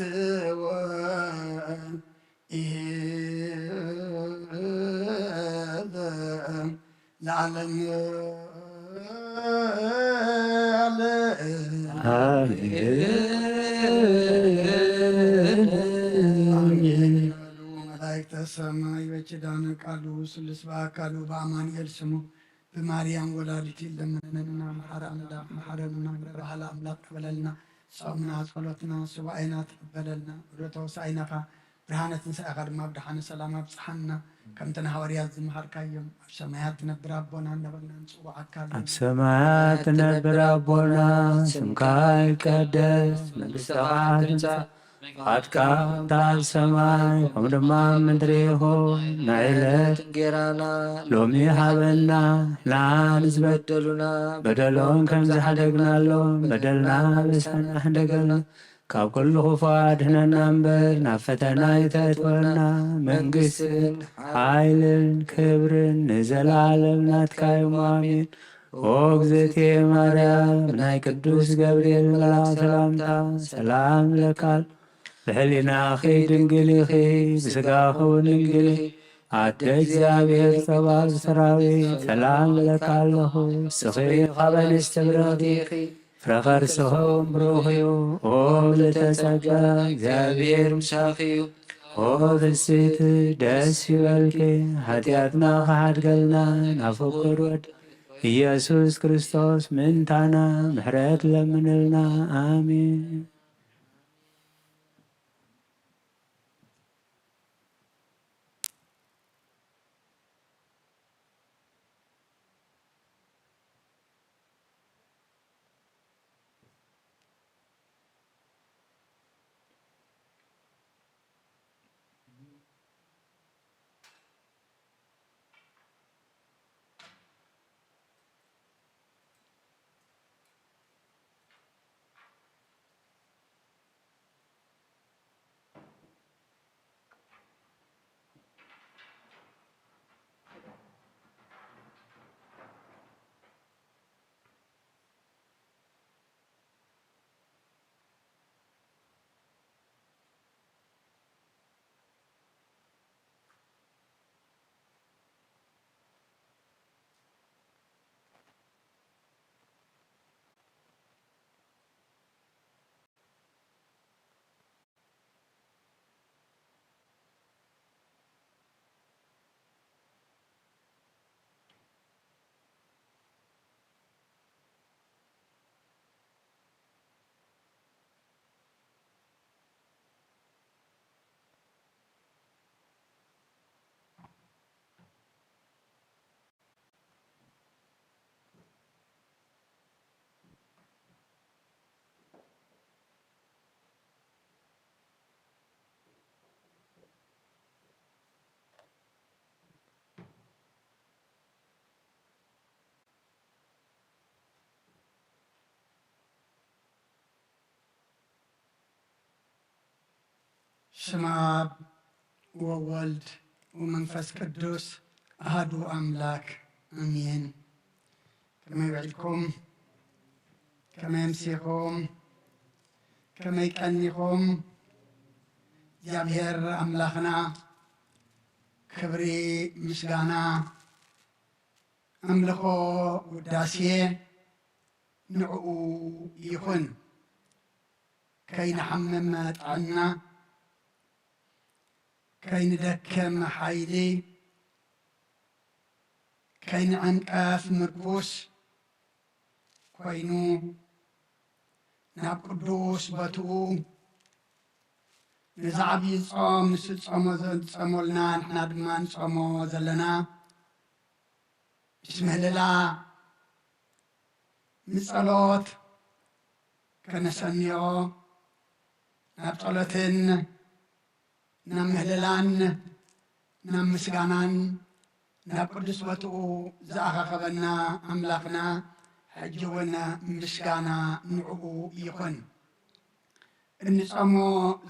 ዓለም። ኣሜን። መላእክተ ሰማይ በኪዳነ ቃሉ ስሉስ በአካሉ በአማኑኤል ስሙ ብማርያም ወላዲት ይለመነና። መሐረ አምላክ መሐረና። ይቅር በሀለ አምላክ ይበለልና። ጾምና ጸሎትና ሱባኤና ትቀበለልና። ዑደተ ሆሳዕናኻ ብርሃነ ትንሳኤኻ ድማ ብደሓነ ሰላም ኣብጽሓና። ከምቲ ንሃዋርያት ዝመሃርካዮም፣ ኣብ ሰማያት ትነብር ኣቦና እናበልና ንጽውዓካ ኣለና። ኣብ ሰማያት ትነብር ኣቦና፣ ስምካ ይቀደስ፣ መንግስትኻ ትምጻእ፣ ፈቃድካ ከምታ ኣብ ሰማይ ከምኡ ድማ ኣብ ምድሪ ይኹን። ናይ ዕለት እንጌራና ሎሚ ሃበና፣ ንዓና ንዝበደሉና በደሎም ከም ዝሓደግናሎም በደልና ኣበሳና ሕደገልና፣ ካብ ኩሉ ክፉእ ኣድሕነና እምበር፣ ናብ ፈተና ኣይተእትወና። መንግስትን ሓይልን ክብርን ንዘለዓለም ናትካ እዩ። ኣሜን። ኦ እግዝእትየ ማርያም፣ ናይ ቅዱስ ገብርኤል መልኣክ ሰላምታ ሰላም እለካ። ብሕሊናኺ ድንግል ኢኺ፣ ብስጋኺ እውን ድንግል ኢኺ። ኣደ እግዚኣብሔር ጸባኦት ሰራዊት፣ ሰላም እለካ ኣለኹ። ንስኺ ካብ ኣንስቲ ብርኽቲ ኢኺ፣ ፍረ ከርስኽን ብሩኽ እዩ። ኦ ምልዕተ ጸጋ፣ እግዚኣብሔር ምሳኺ እዩ። ኦ ፍስሕቲ፣ ደስ ይበልኪ፣ ሓጢኣትና ክሓድገልና ናብ ፍቁር ወድ ኢየሱስ ክርስቶስ ምእንታና ምሕረት ለምንልና። ኣሜን። ስም ኣብ ወወልድ ወመንፈስ ቅዱስ ኣሃዱ ኣምላክ ኣሜን። ከመይ ውዒልኩም? ከመይ ኣምሲኹም? ከመይ ቀኒኹም? እግዚኣብሔር ኣምላኽና ክብሪ፣ ምስጋና፣ ኣምልኾ፣ ውዳሴ ንዕኡ ይኹን። ከይንሓምም ጥዕና፣ ከይንደክም ሓይሊ፣ ከይንዕንቀፍ ምርኩስ ኮይኑ ናብ ቅዱስ ቦትኡ ነዚ ዓብዪ ጾም ንሱ ዝጾሞ፣ ዝጾመልና ንሕና ድማ ንጾሞ ዘለና ምስ ምህልላ ንጸሎት ከነሰንዮ፣ ናብ ጸሎትን ናብ ምህልላን ናብ ምስጋናን ናብ ቅዱስ ቦትኡ ዝኣኻኸበና ኣምላኽና፣ ሕጂ እውን ምስጋና ንዕኡ ይኹን። እንጸሞ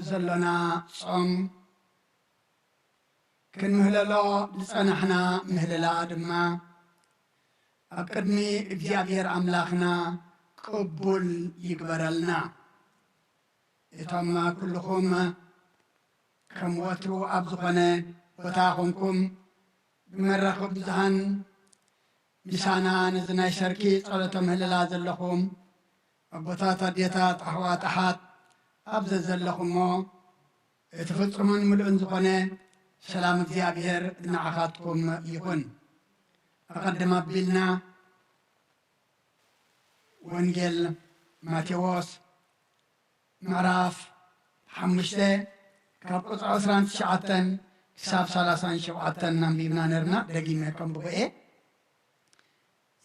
ዘሎና ጾም፣ ክንምህለሎ ዝጸናሕና ምህልላ ድማ ኣብ ቅድሚ እግዚኣብሔር ኣምላኽና ቅቡል ይግበረልና። እቶም ኩልኹም ከም ወትሩ ኣብ ዝኾነ ቦታ ኾንኩም ብመራኸቢ ብዙሃን ምሳና ነዚ ናይ ሰርኪ ጸሎተ ምህልላ ዘለኹም ኣቦታት፣ ኣዴታት፣ ኣሕዋት፣ ኣሓት ኣብ ዘዘለኹሞ፣ እቲ ፍጹምን ምሉእን ዝኾነ ሰላም እግዚኣብሔር ንዓኻትኩም ይኹን። ኣቐድም ኣቢልና ወንጌል ማቴዎስ ምዕራፍ ሓሙሽተ ካብ ቁጽሪ ዕስራን ትሽዓተን ክሳብ ሰላሳን ሸውዓተን ኣንቢብና ነርና። ደጊመ ከንብቦ እየ።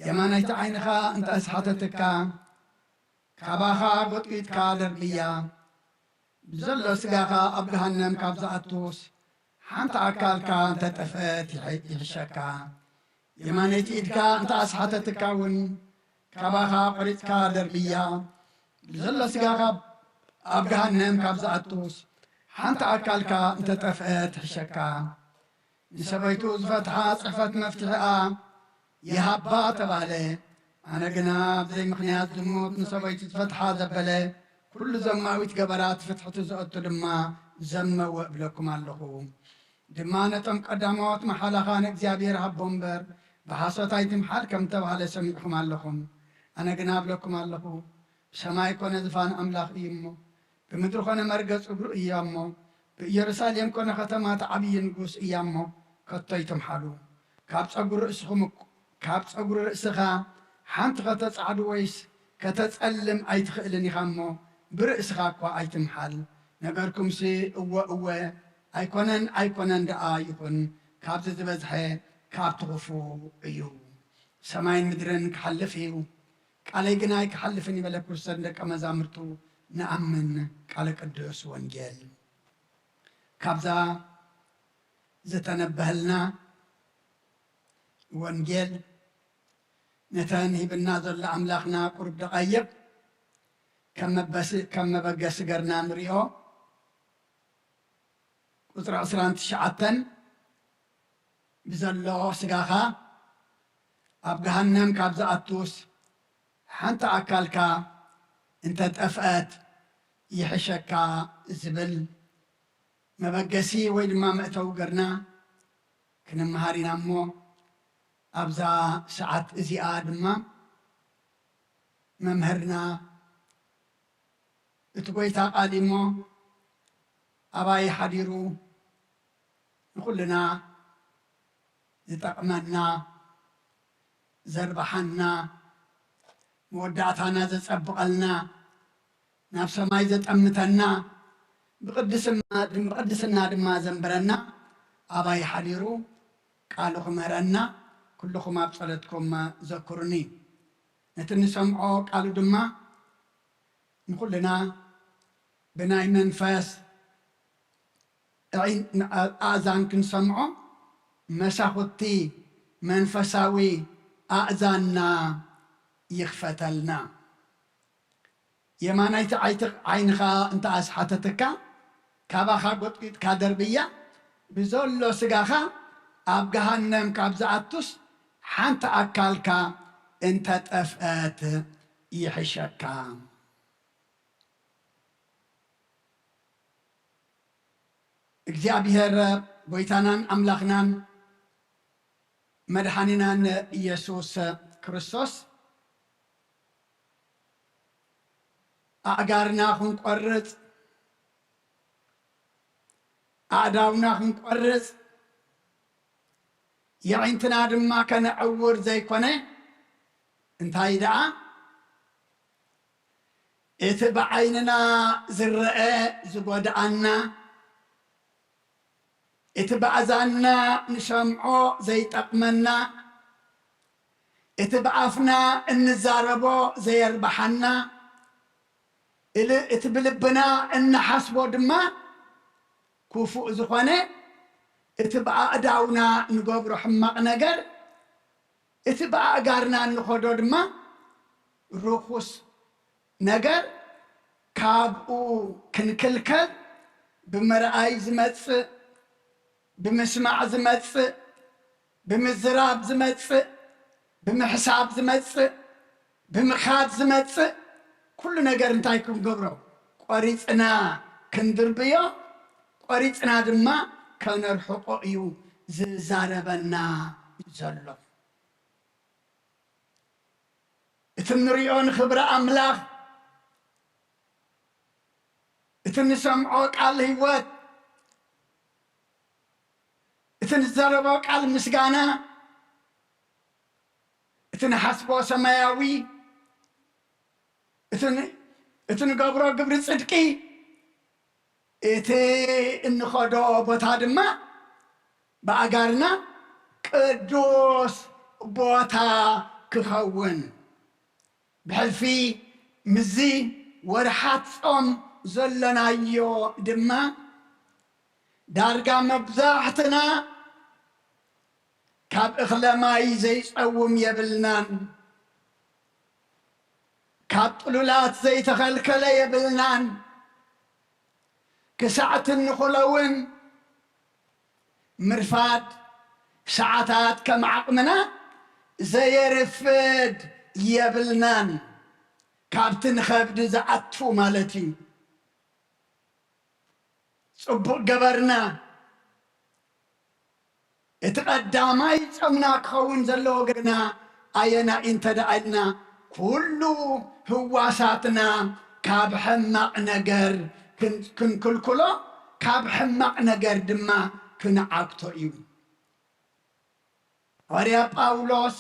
የማነይቲ ዓይንኻ እንተ ኣስሓተትካ፣ ካባኻ ጎጥጒጥካ ደርብያ። ብዘሎ ስጋኻ ኣብ ገሃነም ካብ ዝኣቱስ፣ ሓንቲ ኣካልካ እንተ ጠፍአት ይሕ-፣ ይሕሸካ። የማነይቲ ኢድካ እንተ ኣስሓተትካ እውን፣ ካባኻ ቆሪጽካ ደርብያ። ብዘሎ ስጋኻ ኣብ ገሃነም ካብ ዝኣቱስ፣ ሓንቲ ኣካልካ እንተ ጠፍአት ትሕሸካ። ንሰበይቱ ዝፈትሓ ጽሕፈት መፍትሒኣ ይሃባ ተባህለ። ኣነ ግና ብዘይ ምኽንያት ዝሙት ንሰበይቱ ዝፈትሓ ዘበለ፣ ኩሉ ዘማዊት ገበራት ፍትሕቲ ዘእቱ ድማ ዘመወ እብለኩም ኣለኹ። ድማ ነቶም ቀዳሞት መሓላኻ ንእግዚኣብሔር ሃቦ እምበር፣ ብሓሶት ኣይትምሓል ከም ተባህለ ሰሚዕኹም ኣለኹም። ኣነ ግና እብለኩም ኣለኹ፣ ብሰማይ ኮነ ዝፋን ኣምላኽ እዩ እሞ፣ ብምድሪ ኾነ መርገጽ እግሩ እያ እሞ፣ ብኢየሩሳሌም ኮነ ከተማ እቲ ዓብዪ ንጉስ እያ እሞ፣ ከቶ ኣይትምሓሉ። ካብ ጸጉሪ ርእስኹም እኮ፣ ካብ ጸጉሪ ርእስኻ ሓንቲ ከተጻዕዱ ወይስ ከተጸልም ኣይትኽእልን ኢኻ እሞ፣ ብርእስኻ እኳ ኣይትምሓል። ነገርኩምሲ እወ እወ፣ ኣይኮነን ኣይኮነን ደኣ ይኹን፣ ካብዚ ዝበዝሐ ካብቲ ክፉእ እዩ። ሰማይን ምድርን ክሓልፍ እዩ፣ ቃለይ ግና ኣይክሓልፍን እዩ በለ ክርስቶስ ንደቀ መዛሙርቱ። ንኣምን። ቃለ ቅዱስ ወንጌል። ካብዛ ዝተነበሀልና ወንጌል ነተን ሂብና ዘሎ ኣምላኽና ቁሩብ ደቓይቕ ከም መበሲ-፣ ከም መበገሲ ገርና ንሪኦ። ቁጽሪ ዕስራን ትሽዓተን ብዘሎ ስጋኻ ኣብ ገሃነም ካብ ዝኣቱስ፣ ሓንቲ ኣካልካ እንተ ጠፍአት ይሕሸካ ዝብል መበገሲ ወይ ድማ መእተዊ ገርና ክንመሃር ኢና እሞ፣ ኣብዛ ሰዓት እዚኣ ድማ መምህርና እቲ ጐይታ ቃል እሞ ኣባይ ሓዲሩ ንኹልና ዝጠቕመና፣ ዘርብሓና፣ መወዳእታና ዘጸብቐልና፣ ናብ ሰማይ ዘጠምተና፣ ብቅድስና፣ ብቅድስና ድማ ዘንብረና ኣባይ ሓዲሩ ቃሉ ክምህረና ኩልኹም ኣብ ጸሎትኩም ዘክሩኒ። ነቲ እንሰምዖ ቃሉ ድማ ንኹልና ብናይ መንፈስ ኣዒን-፣ ኣእዛን ክንሰምዖ መሳኹቲ መንፈሳዊ ኣእዛንና ይኽፈተልና። የማናይቲ ዓይት-፣ ዓይንኻ እንተ ኣስሓተትካ፣ ካባኻ ጎጥጒጥካ ደርብያ፣ ብዘሎ ስጋኻ ኣብ ገሃነም ካብ ዝኣቱስ፣ ሓንቲ ኣካልካ እንተ ጠፍአት ይሕሸካ። እግዚኣብሔር ጐይታናን ኣምላኽናን መድሓኒናን ኢየሱስ ክርስቶስ፣ ኣእጋርና ክንቆርጽ፣ ኣእዳውና ክንቆርጽ፣ የዒንትና ድማ ከነዕውር ዘይኮነ፣ እንታይ ደኣ፣ እቲ ብዓይንና ዝረአ ዝጎድኣና፣ እቲ ብኣእዛንና ንሰምዖ ዘይጠቕመና፣ እቲ ብኣፍና እንዛረቦ ዘየርብሓና፣ እሊ-፣ እቲ ብልብና እንሓስቦ ድማ ክፉእ ዝኾነ፣ እቲ ብኣእዳውና ንገብሮ ሕማቕ ነገር፣ እቲ ብኣእጋርና እንኸዶ ድማ ርኹስ ነገር ካብኡ ክንክልከል፣ ብምርኣይ ዝመጽእ፣ ብምስማዕ ዝመጽእ፣ ብምዝራብ ዝመጽእ፣ ብምሕሳብ ዝመጽእ፣ ብምኻድ ዝመጽእ ኩሉ ነገር እንታይ ክንገብሮ? ቆሪጽና ክንድርብዮ፣ ቆሪጽና ድማ ከነርሕቆ እዩ ዝዛረበና ዘሎ። እቲ እንሪኦ ንኽብሪ ኣምላኽ፣ እቲ እንሰምዖ ቃል ህይወት፣ እቲ ንዘረቦ ቃል ምስጋና፣ እቲ ንሓስቦ ሰማያዊ፣ እቲ ን-፣ እቲ ንገብሮ ግብሪ ጽድቂ፣ እቲ እንኸዶ ቦታ ድማ ብኣጋርና ቅዱስ ቦታ ክኸውን፣ ብሕልፊ ምስዚ ወርሓት ጾም ዘሎናዮ ድማ ዳርጋ መብዛሕትና ካብ እኽለ ማይ ዘይጸውም የብልናን፣ ካብ ጥሉላት ዘይተኸልከለ የብልናን። ክሳዕ ትንኹሎ እውን ምርፋድ ሰዓታት ከም ዓቕምና ዘየርፍድ የብልናን። ካብቲ ንኸብዲ ዝኣቱ ማለት እዩ። ጽቡቕ ገበርና። እቲ ቀዳማይ ጾምና ክኸውን ዘለዎ ግና ኣየናይ እንተ ደኣ ኢልና፣ ኩሉ ህዋሳትና ካብ ሕማቕ ነገር ክን-፣ ክንክልክሎ፣ ካብ ሕማቕ ነገር ድማ ክንዓግቶ እዩ። ሃዋርያ ጳውሎስ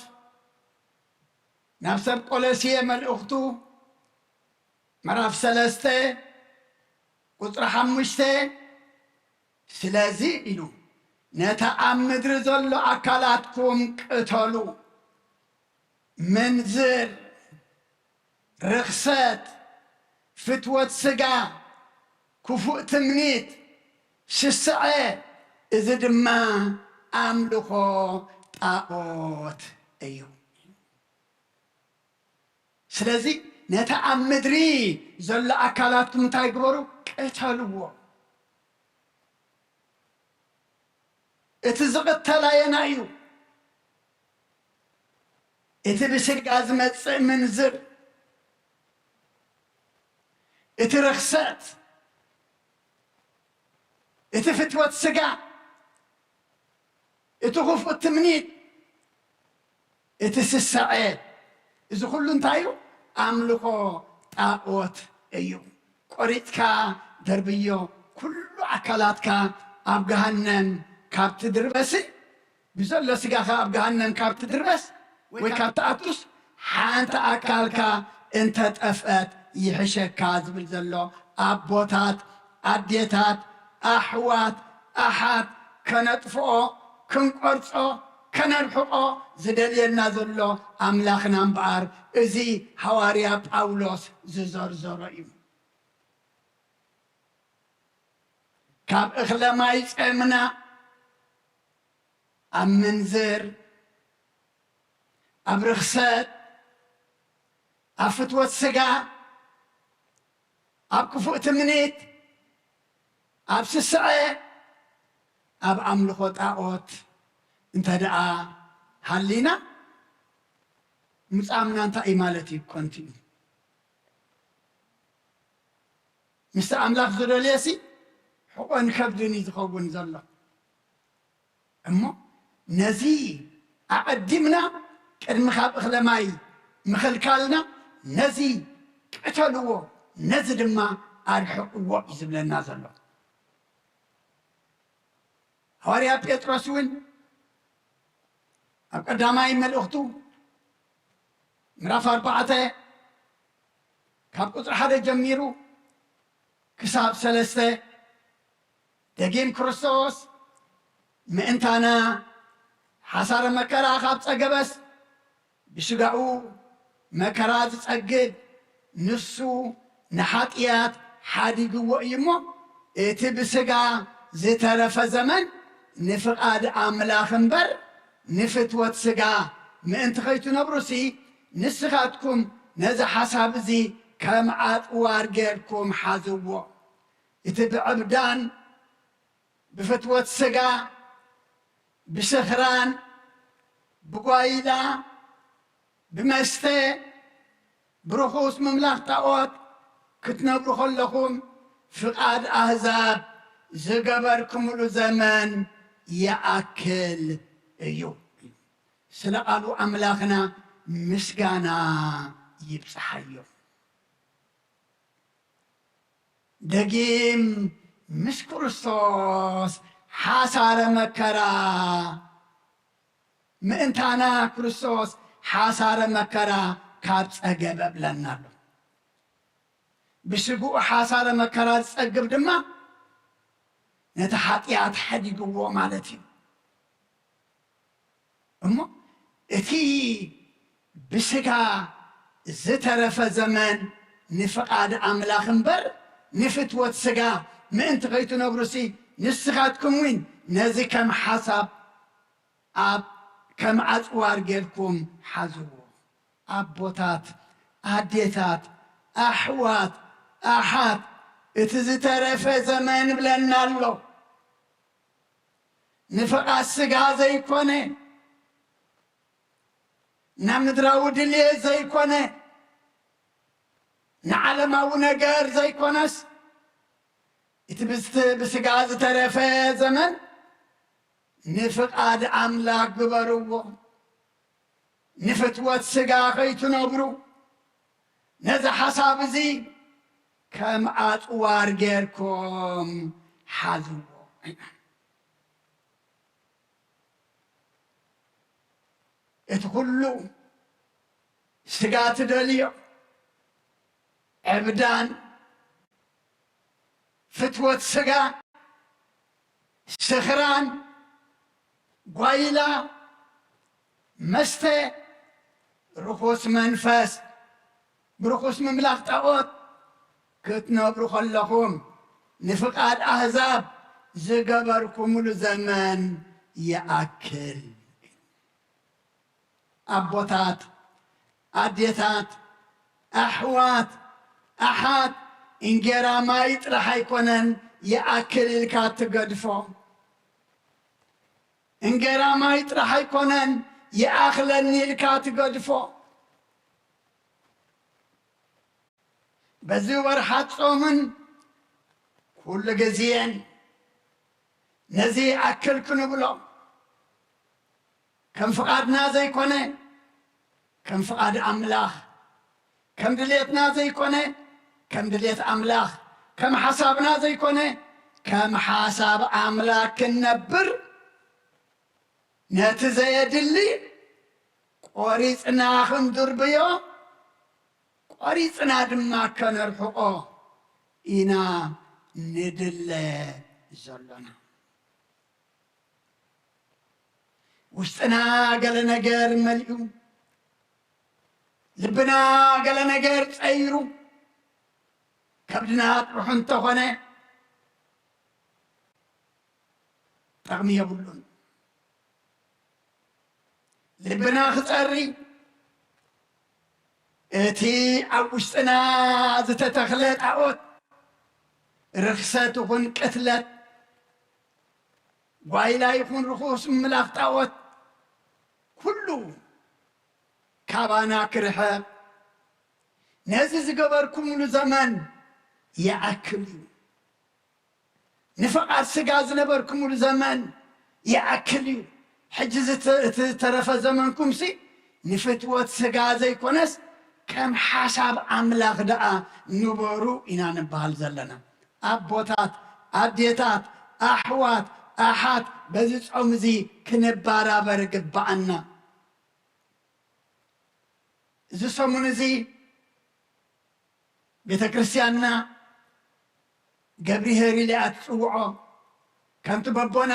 ናብ ሰብ ቆሎሴ መልእኽቱ ምዕራፍ ሰለስተ ቁጽሪ ሓሙሽተ፣ ስለዚ ኢሉ፣ ነቲ ኣብ ምድሪ ዘሎ ኣካላትኩም ቅተሉ፣ ምንዝር፣ ርኽሰት፣ ፍትወት ስጋ፣ ክፉእ ትምኒት፣ ስስዐ፣ እዚ ድማ ኣምልኾ ጣዖት እዩ። ስለዚ ነቲ ኣብ ምድሪ ዘሎ ኣካላትኩም እንታይ ግበሩ? ቅተልዎ። እቲ ዝቕተል ኣየናይ እዩ? እቲ ብስጋ ዝመጽእ ምንዝር፣ እቲ ርኽሰት፣ እቲ ፍትወት ስጋ፣ እቲ ኽፉእ ትምኒት፣ እቲ ስስዐ፣ እዚ ኹሉ እንታይ እዩ? ኣምልኾ ጣዖት እዩ። ቆሪጽካ ደርብዮ፣ ኩሉ ኣካላትካ ኣብ ገሃነም ካብ ትድርበስ፣ ብዘሎ ስጋኻ ኣብ ገሃነም ካብ ትድርበስ ወይ ካብ ትኣቱስ፣ ሓንቲ ኣካልካ እንተጠፍአት ይሕሸካ ዝብል ዘሎ፣ ኣቦታት፣ ኣዴታት፣ ኣሕዋት፣ ኣሓት፣ ከነጥፍኦ፣ ክንቆርጾ፣ ከነርሕቆ ዝደልየና ዘሎ ኣምላኽና እምበኣር፣ እዚ ሃዋርያ ጳውሎስ ዝዘርዘሮ እዩ። ካብ እኽለ ማይ ጸምና፣ ኣብ ምንዝር፣ ኣብ ርኽሰት፣ ኣብ ፍትወት ስጋ፣ ኣብ ክፉእ ትምኒት፣ ኣብ ስስዐ፣ ኣብ ኣምልኾ ጣዖት እንተ ደኣ ሃሊና፣ ምጻምና እንታይ እዩ ማለት እዩ? ከንቱ እዩ። ምስቲ ኣምላኽ ዝደልየሲ ሕቖን ከብድን እዩ ዝኸውን ዘሎ። እሞ ነዚ ኣቐዲምና ቅድሚ ካብ እኽለ ማይ ምኽልካልና ነዚ ቅተልዎ፣ ነዚ ድማ ኣርሕቕዎ እዩ ዝብለና ዘሎ። ሃዋርያ ጴጥሮስ እውን ኣብ ቀዳማይ መልእኽቱ ምዕራፍ ኣርባዕተ ካብ ቁጽሪ ሓደ ጀሚሩ ክሳብ ሰለስተ፣ ደጊም ክርስቶስ ምእንታና ሓሳረ መከራ ካብ ጸገበስ፣ ብስጋኡ መከራ ዝጸግብ ንሱ ንሓጢኣት ሓዲግዎ እዩ እሞ፣ እቲ ብስጋ ዝተረፈ ዘመን ንፍቓድ ኣምላኽ እምበር ንፍትወት ስጋ ምእንቲ ኸይትነብሩሲ፣ ንስኻትኩም ነዚ ሓሳብ እዚ ከም ኣጽዋር ጌርኩም ሓዝዎ። እቲ ብዕብዳን፣ ብፍትወት ስጋ፣ ብስኽራን፣ ብጓይላ፣ ብመስተ፣ ብርኹስ ምምላኽ ጣዖት ክትነብሩ ከለኹም፣ ፍቓድ ኣህዛብ ዝገበርኩምሉ ዘመን ይኣክል እዩ። ስለ ቃሉ ኣምላኽና ምስጋና ይብጽሓዮ። ደጊም ምስ ክርስቶስ ሓሳረ መከራ ምእንታና ክርስቶስ ሓሳረ መከራ ካብ ጸገበ ብለና ኣሎ። ብስግኡ ሓሳረ መከራ ዝጸግብ ድማ ነቲ ሓጢኣት ሓዲግዎ ማለት እዩ። እሞ እቲ ብስጋ ዝተረፈ ዘመን ንፍቓድ ኣምላኽ እምበር ንፍትወት ስጋ ምእንቲ ከይትነብሩሲ ንስኻትኩም እውን ነዚ ከም ሓሳብ ኣብ ከም ኣጽዋር ጌርኩም ሓዝዎ። ኣቦታት፣ ኣዴታት፣ ኣሕዋት፣ ኣሓት፣ እቲ ዝተረፈ ዘመን ብለና ኣሎ። ንፍቓድ ስጋ ዘይኮነ፣ ናብ ምድራዊ ድልየት ዘይኮነ፣ ንዓለማዊ ነገር ዘይኮነስ፣ እቲ ብስት-፣ ብስጋ ዝተረፈ ዘመን ንፍቓድ ኣምላኽ ግበርዎ። ንፍትወት ስጋ ከይትነብሩ፣ ነዚ ሓሳብ እዚ ከም ኣጽዋር ጌርኩም ሓዝዎ። እቲ ኩሉ ስጋ ትደልዮ፣ ዕብዳን፣ ፍትወት ስጋ፣ ስኽራን፣ ጓይላ፣ መስተ፣ ርኹስ መንፈስ፣ ብርኹስ ምምላኽ ጣዖት ክትነብሩ ከለኹም፣ ንፍቓድ ኣህዛብ ዝገበርኩምሉ ዘመን ይኣክል። ኣቦታት፣ ኣዴታት፣ ኣሕዋት፣ ኣሓት፣ እንጌራ ማይ ጥራሕ ኣይኮነን ይኣክል ኢልካ ትገድፎ። እንጌራ ማይ ጥራሕ ኣይኮነን ይኣኽለኒ ኢልካ ትገድፎ። በዚ ወርሓት ጾምን ኩሉ ግዜን ነዚ ይኣክል ክንብሎ፣ ከም ፍቓድና ዘይኮነ፣ ከም ፍቓድ ኣምላኽ፣ ከም ድሌትና ዘይኮነ፣ ከም ድሌት ኣምላኽ፣ ከም ሓሳብና ዘይኮነ፣ ከም ሓሳብ ኣምላኽ ክንነብር፣ ነቲ ዘየድሊ ቆሪጽና ክንድርብዮ፣ ቆሪጽና ድማ ከነርሕቆ ኢና ንድለ ዘሎና። ውሽጥና ገለ ነገር መሊኡ፣ ልብና ገለ ነገር ጸይሩ፣ ከብድና ጥርሑ እንተኾነ ጠቕሚ የብሉን። ልብና ክጸሪ፣ እቲ ኣብ ውሽጥና ዝተተኽለ ጣዖት፣ ርኽሰት ይኹን ቅትለት፣ ጓይላ ይኹን ርኹስ ምምላኽ ጣዖት፣ ኩሉ ካባና ክርሕቕ፣ ነዚ ዝገበርኩምሉ ዘመን ይኣክል እዩ። ንፍቓድ ስጋ ዝነበርኩምሉ ዘመን ይኣክል እዩ። ሕጂ ዝተ-፣ እቲ ዝተረፈ ዘመንኩምሲ ንፍትወት ስጋ ዘይኮነስ ከም ሓሳብ ኣምላኽ ደኣ ንበሩ ኢና ንበሃል ዘለና። ኣቦታት፣ ኣዴታት፣ ኣሕዋት፣ ኣሓት፣ በዚ ጾም እዚ ክንበራበር ይግብኣና። እዚ ሰሙን እዚ ቤተ ክርስቲያንና ገብርኄር ኢላ እያ ትጽውዖ። ከምቲ በቦና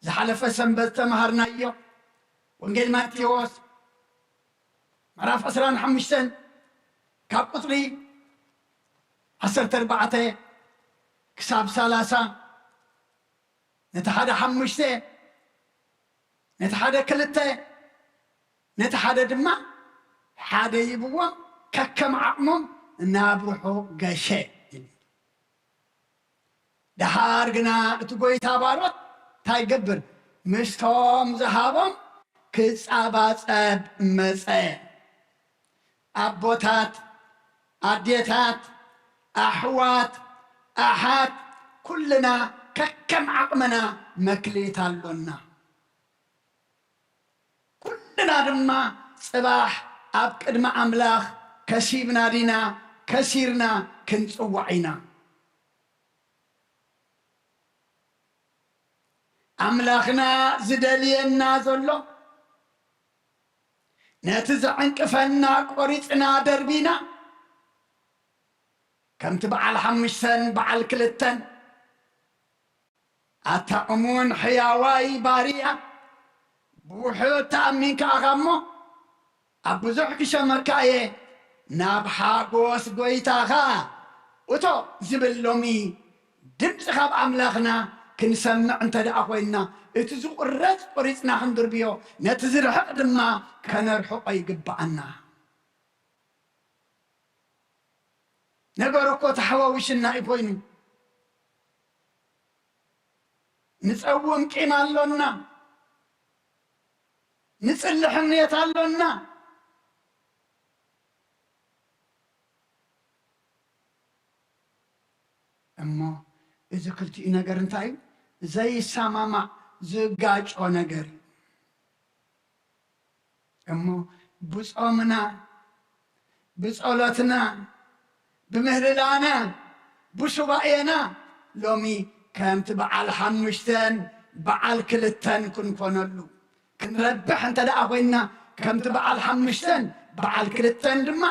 ዝሓለፈ ሰንበት ዝተምሃርናዮ፣ ወንጌል ማቴዎስ ምዕራፍ ዕስራን ሓሙሽተን ካብ ቁጽሪ ዓሰርተ ኣርባዕተ ክሳብ ሰላሳ፣ ነቲ ሓደ ሓሙሽተ፣ ነቲ ሓደ ክልተ፣ ነቲ ሓደ ድማ ሓደ ይብዎም፣ ከከም ዓቕሞም ናብ ርሑቕ ገሸ። ደሓር ግና እቲ ጐይታ ባሮት እንታይ ይገብር? ምስቶም ዝሃቦም ክጻባጸብ መጸ። ኣቦታት፣ ኣዴታት፣ ኣሕዋት፣ ኣሓት፣ ኩልና ከከም ዓቕምና መክሊት ኣሎና። ኩልና ድማ ጽባሕ ኣብ ቅድሚ ኣምላኽ ከሲብና ዲና ከሲርና ክንጽዋዕ ኢና? ኣምላኽና ዝደልየና ዘሎ፣ ነቲ ዘዕንቅፈና ቆሪጽና ደርቢና፣ ከምቲ በዓል ሓሙሽተን በዓል ክልተን፣ ኣታ እሙን ሕያዋይ ባርያ፣ ብውሑድ ተኣሚንካ ኢኻ እሞ፣ ኣብ ብዙሕ ክሸመካ እየ፣ ናብ ሓጎስ ጐይታኻ እቶ ዝብል ሎሚ ድምጺ ካብ ኣምላኽና ክንሰምዕ እንተ ደኣ ኾይንና፣ እቲ ዝቑረጽ ቁሪጽና ክንድርብዮ፣ ነቲ ዝርሕቕ ድማ ከነርሕቖ ይግብኣና። ነገሩ እኮ ተሓዋዊሽና እዩ ኮይኑ። ንጸውም ቂም ኣሎና፣ ንጽሊ ሕምየት ኣሎና። እሞ እዚ ክልቲኡ ነገር እንታይ እዩ? ዘይሰማማዕ፣ ዝጋጮ ነገር እዩ። እሞ ብጾምና፣ ብጸሎትና፣ ብምህልላና፣ ብሱባኤና ሎሚ ከምቲ በዓል ሓሙሽተን በዓል ክልተን ክንኮነሉ፣ ክንረብሕ እንተ ደኣ ኮይንና፣ ከምቲ በዓል ሓሙሽተን በዓል ክልተን ድማ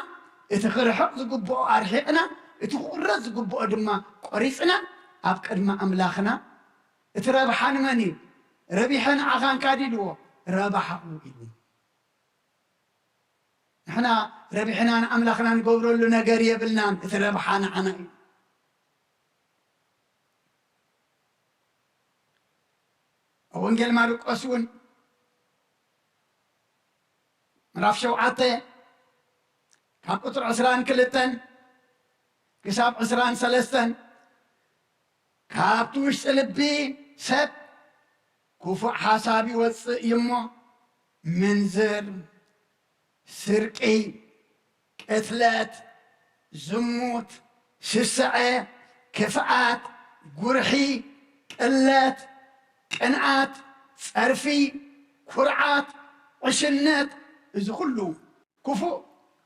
እቲ ክርሕቕ ዝግብኦ ኣርሒቕና፣ እቲ ክቑረጽ ዝግብኦ ድማ ቆሪጽና፣ ኣብ ቅድሚ ኣምላኽና እቲ ረብሓ ንመን እዩ? ረቢሐ ንዓኻ እንካ ድልዎ፣ ረብሓኡ ኢሉ። ንሕና ረቢሕና ንኣምላኽና ንገብረሉ ነገር የብልናን፣ እቲ ረብሓ ንዓና እዩ። ኣብ ወንጌል ማርቆስ እውን ምዕራፍ ሸውዓተ ካብ ቁጽሪ ዕስራን ክልተን ክሳብ ዕስራን ሰለስተን፣ ካብቲ ውሽጢ ልቢ ሰብ ክፉእ ሓሳብ ይወጽእ እዩ እሞ፣ ምንዝር፣ ስርቂ፣ ቅትለት፣ ዝሙት፣ ስስዐ፣ ክፍኣት፣ ጉርሒ፣ ቅለት፣ ቅንኣት፣ ጸርፊ፣ ኩርዓት፣ ዕሽነት፣ እዚ ኩሉ ክፉእ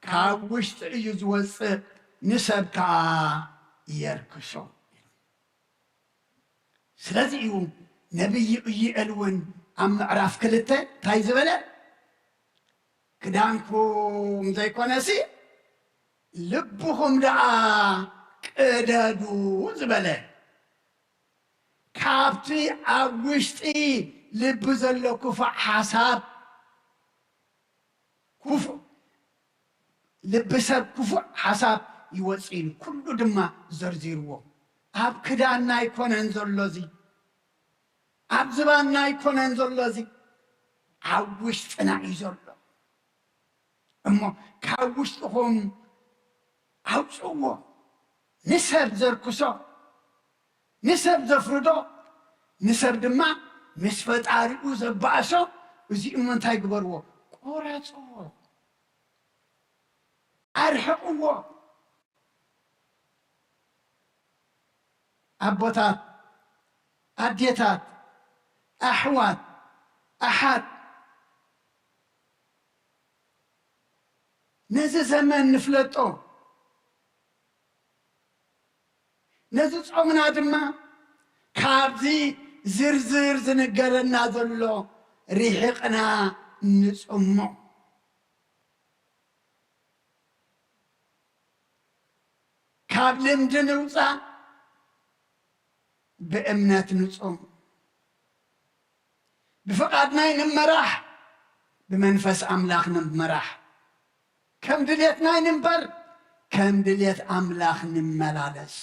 ካብ ውሽጢ እዩ ዝወጽእ፣ ንሰብ ከኣ የርክሶ። ስለዚ እዩ ነቢይ ኢዩኤል እውን ኣብ ምዕራፍ ክልተ እንታይ ዝበለ? ክዳንኩም ዘይኮነሲ ልብኹም ደኣ ቅደዱ ዝበለ። ካብቲ ኣብ ውሽጢ ልቢ ዘሎ ክፉእ ሓሳብ፣ ክፉእ ልቢ ሰብ ክፉእ ሓሳብ ይወጽእ ኢሉ፣ ኩሉ ድማ ዘርዚርዎ። ኣብ ክዳንና ኣይኮነን ዘሎ እዚ፣ ኣብ ዝባንና ኣይኮነን ዘሎ እዚ፣ ኣብ ውሽጥና እዩ ዘሎ። እሞ ካብ ውሽጥኹም ኣውጽእዎ። ንሰብ ዘርክሶ፣ ንሰብ ዘፍርዶ፣ ንሰብ ድማ ምስ ፈጣሪኡ ዘባእሶ፣ እዚ እሞ እንታይ ግበርዎ? ቆረጽዎ፣ ኣርሕቕዎ። ኣቦታት፣ ኣዴታት፣ ኣሕዋት፣ ኣሓት፣ ነዚ ዘመን ንፍለጦ። ነዚ ጾምና ድማ ካብዚ ዝርዝር ዝንገረና ዘሎ ርሒቕና ንጽሞ። ካብ ልምዲ ንውጻእ፣ ብእምነት ንጹም። ብፍቓድና ኣይንመራሕ፣ ብመንፈስ ኣምላኽ ንመራሕ። ከም ድሌትና ኣይንንበር፣ ከም ድሌት ኣምላኽ ንመላለስ።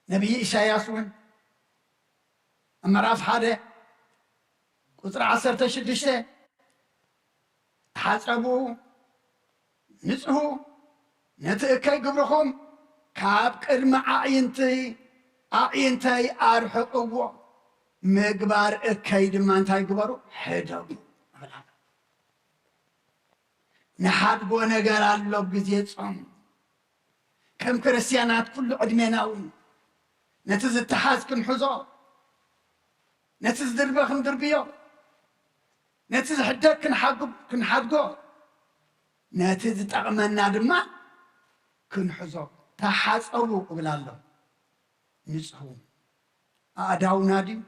ነቢይ ኢሳያስ እውን ኣብ ምዕራፍ ሓደ ቁጽሪ ዓሰርተ ሽዱሽተ፣ ተሓጸቡ፣ ንጽሁ፣ ነቲ እከይ ግብርኹም ካብ ቅድሚ ኣዕይንቲ-፣ ኣዕይንተይ ኣርሕቕዎ፣ ምግባር እከይ ድማ እንታይ ግበሩ? ሕደጉ። ንሓድጎ ነገር ኣሎ ኣብ ግዜ ጾም። ከም ክርስትያናት ኩሉ ዕድሜና እውን ነቲ ዝተሓዝ ክንሕዞ፣ ነቲ ዝድርበ ክንድርብዮ፣ ነቲ ዝሕደግ ክንሓጉ-፣ ክንሓድጎ፣ ነቲ ዝጠቕመና ድማ ክንሕዞ። ተሓጸቡ እብል ኣሎ። ንጽሁ። ኣእዳውና ድዩ?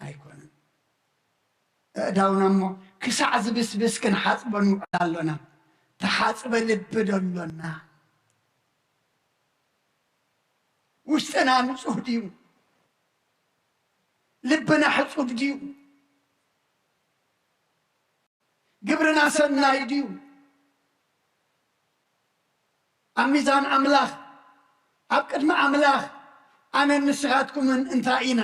ኣይኮነን። ኣእዳውና እሞ ክሳዕ ዝብስብስ ክንሓጽቦ ንውዕል ኣሎና። ተሓጽበ ልቢ ዶ ኣሎና? ውሽጥና ንጹህ ድዩ? ልብና ሕጹብ ድዩ? ግብርና ሰናይ ድዩ? ኣብ ሚዛን ኣምላኽ፣ ኣብ ቅድሚ ኣምላኽ ኣነን ንስኻትኩምን እንታይ ኢና?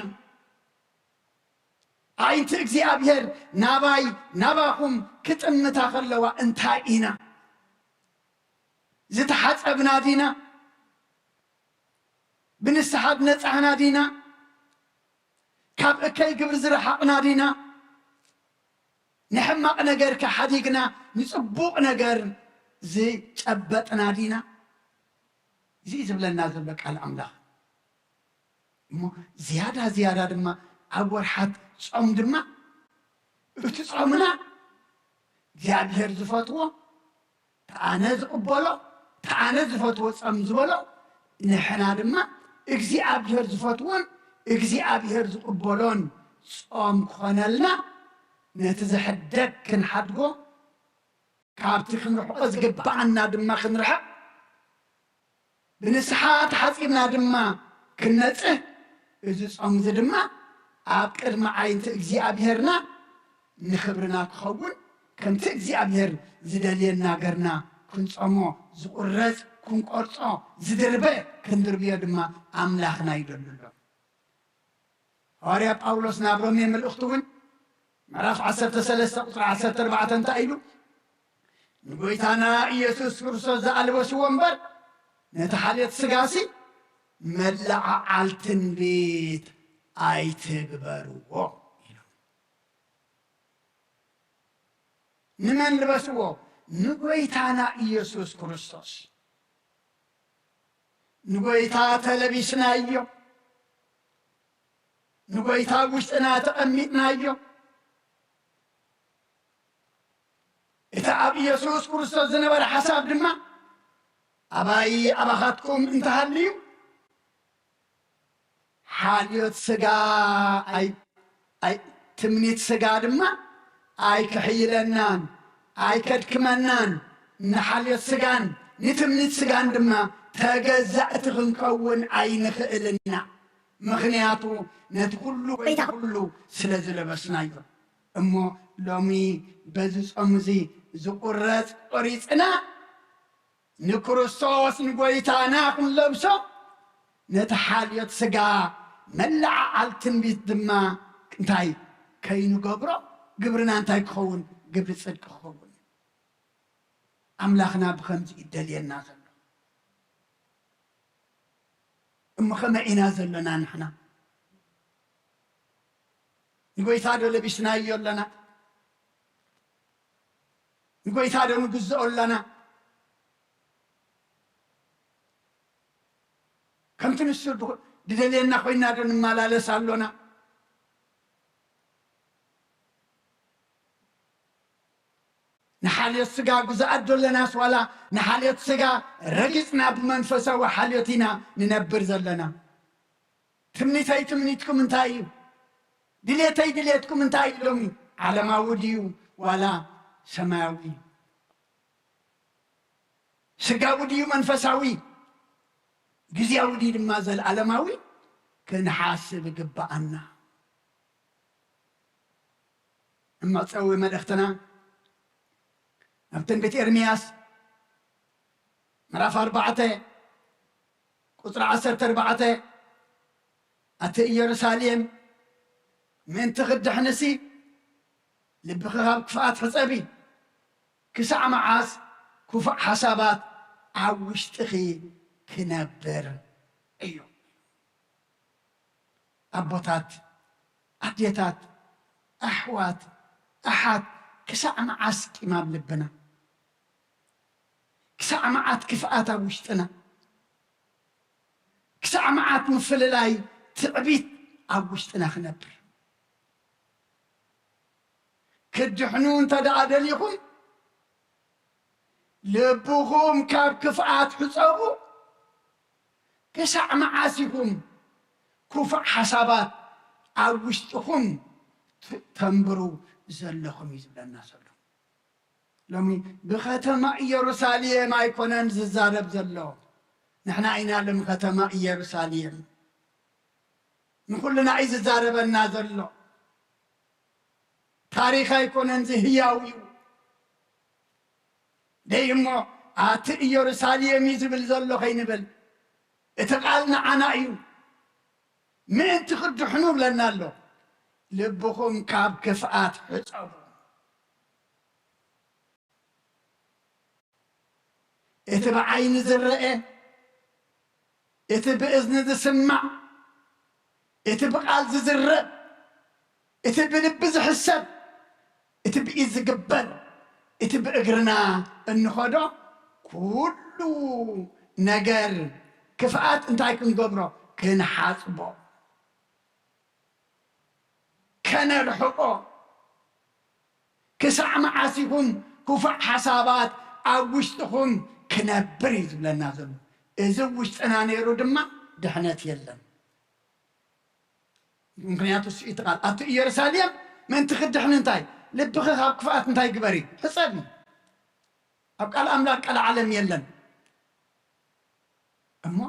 ኣዒንቲ እግዚኣብሔር ናባይ ናባኹም ክጥምታ ከለዋ እንታይ ኢና? ዝተሓጸብና ዲና? ብንስሓ ዝነጻህና ዲና? ካብ እከይ ግብሪ ዝረሓቕና ዲና? ንሕማቕ ነገር ከሓዲግና ንጽቡቕ ነገር ዝጨበጥና ዲና? እዚ እዩ ዝብለና ዘሎ ቃል ኣምላኽ። እሞ ዝያዳ ዝያዳ ድማ ኣብ ወርሓት ጾም ድማ እቲ ጾምና እግዚኣብሔር ዝፈትዎ፣ ተኣነ ዝቕበሎ፣ ተኣነ ዝፈትዎ ጾም ዝበሎ፣ ንሕና ድማ እግዚኣብሔር ዝፈትዎን እግዚኣብሔር ዝቕበሎን ጾም ክኾነልና፣ ነቲ ዝሕደግ ክንሓድጎ፣ ካብቲ ክንርሕቆ ዝግብኣና ድማ ክንርሕቕ፣ ብንስሓ ተሓጺብና ድማ ክንነጽህ፣ እዚ ጾም እዚ ድማ ኣብ ቅድሚ ዓይንቲ እግዚኣብሔርና ንኽብርና ክኸውን፣ ከምቲ እግዚኣብሔር ዝደልየና ገርና ክንጾሞ፣ ዝቑረጽ ክንቆርጾ፣ ዝድርበ ክንድርብዮ ድማ ኣምላኽና ይደሉ ኣሎ። ሃዋርያ ጳውሎስ ናብ ሮሜ መልእኽቱ እውን ምዕራፍ ዓሰርተ ሰለስተ ቁጽሪ ዓሰርተ ኣርባዕተ እንታይ ኢሉ? ንጎይታና ኢየሱስ ክርስቶስ ዝኣልበስዎ እምበር፣ ነቲ ሓልዮት ስጋሲ መለዓዓል ትንቢት ኣይትግበርዎ ኢሉ። ንመን ልበስዎ? ንጎይታና ኢየሱስ ክርስቶስ። ንጎይታ ተለቢስናዮ፣ ንጎይታ ኣብ ውሽጥና ተቐሚጥናዮ። እቲ ኣብ ኢየሱስ ክርስቶስ ዝነበረ ሓሳብ ድማ ኣባይ ኣባኻትኩም እንተሃልዩ፣ ሓልዮት ስጋ ኣይ-፣ ኣይ-፣ ትምኒት ስጋ ድማ ኣይክሕይለናን ኣይከድክመናን። ንሓልዮት ስጋን ንትምኒት ስጋን ድማ ተገዛእቲ ክንከውን ኣይንኽእልና። ምኽንያቱ ነቲ ኩሉ ጎይታ ጎይታ ኩሉ ስለ ዝለበስናዮ። እሞ ሎሚ በዚ ጾም እዚ ዝቑረጽ ቆሪጽና ንክርስቶስ ንጎይታና ክንለብሶ፣ ነቲ ሓልዮት ስጋ መለዓዓል ትንቢት ድማ እንታይ ከይንገብሮ፣ ግብርና እንታይ ክኸውን? ግብሪ ጽድቂ ክኸውን። ኣምላኽና ብኸምዚ ይደልየና ዘሎ። እሞ ከመይ ኢና ዘለና ንሕና? ንጎይታ ዶ ለቢስናዮ ኣለና? ንጎይታ ዶ ንግዝኦ ኣለና? ከምቲ ንሱ ድ-፣ ድደልየና ኮይና ዶ ንመላለስ ኣሎና? ንሓልዮት ስጋ ግዛኣት ዶ ኣለናስ ዋላ ንሓልዮት ስጋ ረጊጽና ብመንፈሳዊ ሓልዮት ኢና ንነብር ዘለና? ትምኒተይ ትምኒትኩም እንታይ እዩ? ድሌተይ ድሌትኩም እንታይ እዩ ሎሚ? ዓለማዊ ድዩ ዋላ ሰማያዊ? ስጋዊ ድዩ መንፈሳዊ? ግዜያዊ ድዩ ድማ ዘለዓለማዊ? ክንሓስብ ይግብኣና። እመጸዊ መልእኽትና ኣብ ትንቢት ኤርምያስ ምዕራፍ ኣርባዕተ ቁጽሪ ዓሰርተ ኣርባዕተ፣ ኣቲ ኢየሩሳሌም፣ ምእንቲ ክትድሕንሲ፣ ልብኺ ካብ ክፍኣት ሕጸቢ። ክሳዕ መዓስ ክፉእ ሓሳባት ኣብ ውሽጥኺ ክነብር እዩ? ኣቦታት፣ ኣዴታት፣ ኣሕዋት፣ ኣሓት፣ ክሳዕ መዓስ ቂም ኣብ ልብና? ክሳዕ መዓት ክፍኣት ኣብ ውሽጥና? ክሳዕ መዓት ምፍልላይ፣ ትዕቢት ኣብ ውሽጥና ክነብር? ክትድሕኑ እንተ ደኣ ደሊኹም፣ ልብኹም ካብ ክፍኣት ሕጸቡ። ክሳዕ መዓስ ኢኹም ክፉእ ሓሳባት ኣብ ውሽጥኹም ት-፣ ተንብሩ ዘለኹም እዩ ዝብለና ዘሎ። ሎሚ ብኸተማ ኢየሩሳሌም ኣይኮነን ዝዛረብ ዘሎ። ንሕና ኢና ሎም ከተማ ኢየሩሳሌም። ንኹልና እዩ ዝዛረበና ዘሎ። ታሪኽ ኣይኮነን፣ እዚ ህያው እዩ። ደይ እሞ ኣቲ ኢየሩሳሌም እዩ ዝብል ዘሎ ከይንብል፣ እቲ ቃል ንዓና እዩ። ምእንቲ ክትድሕኑ ብለና ኣሎ። ልብኹም ካብ ክፍኣት ሕጸቡ። እቲ ብዓይኒ ዝረአ፣ እቲ ብእዝኒ ዝስማዕ፣ እቲ ብቃል ዝዝረብ፣ እቲ ብልቢ ዝሕሰብ፣ እቲ ብኢድ ዝግበር፣ እቲ ብእግርና እንኸዶ ኩሉ ነገር ክፍኣት እንታይ ክንገብሮ? ክንሓጽቦ፣ ከነርሕቆ። ክሳዕ መዓስ ኢኹም ክፉእ ሓሳባት ኣብ ውሽጥኹም ክነብር እዩ ዝብለና ዘሎ። እዚ ውሽጥና ነይሩ ድማ ድሕነት የለን። ምኽንያቱ እሱ እዩ እቲ ቃል። ኣብቲ ኢየሩሳሌም ምእንቲ ክትድሕን እንታይ? ልብኺ ካብ ክፍኣት እንታይ ግበሪ? ሕጸቢ። ኣብ ቃል ኣምላኽ ቀልዓለም የለን። እሞ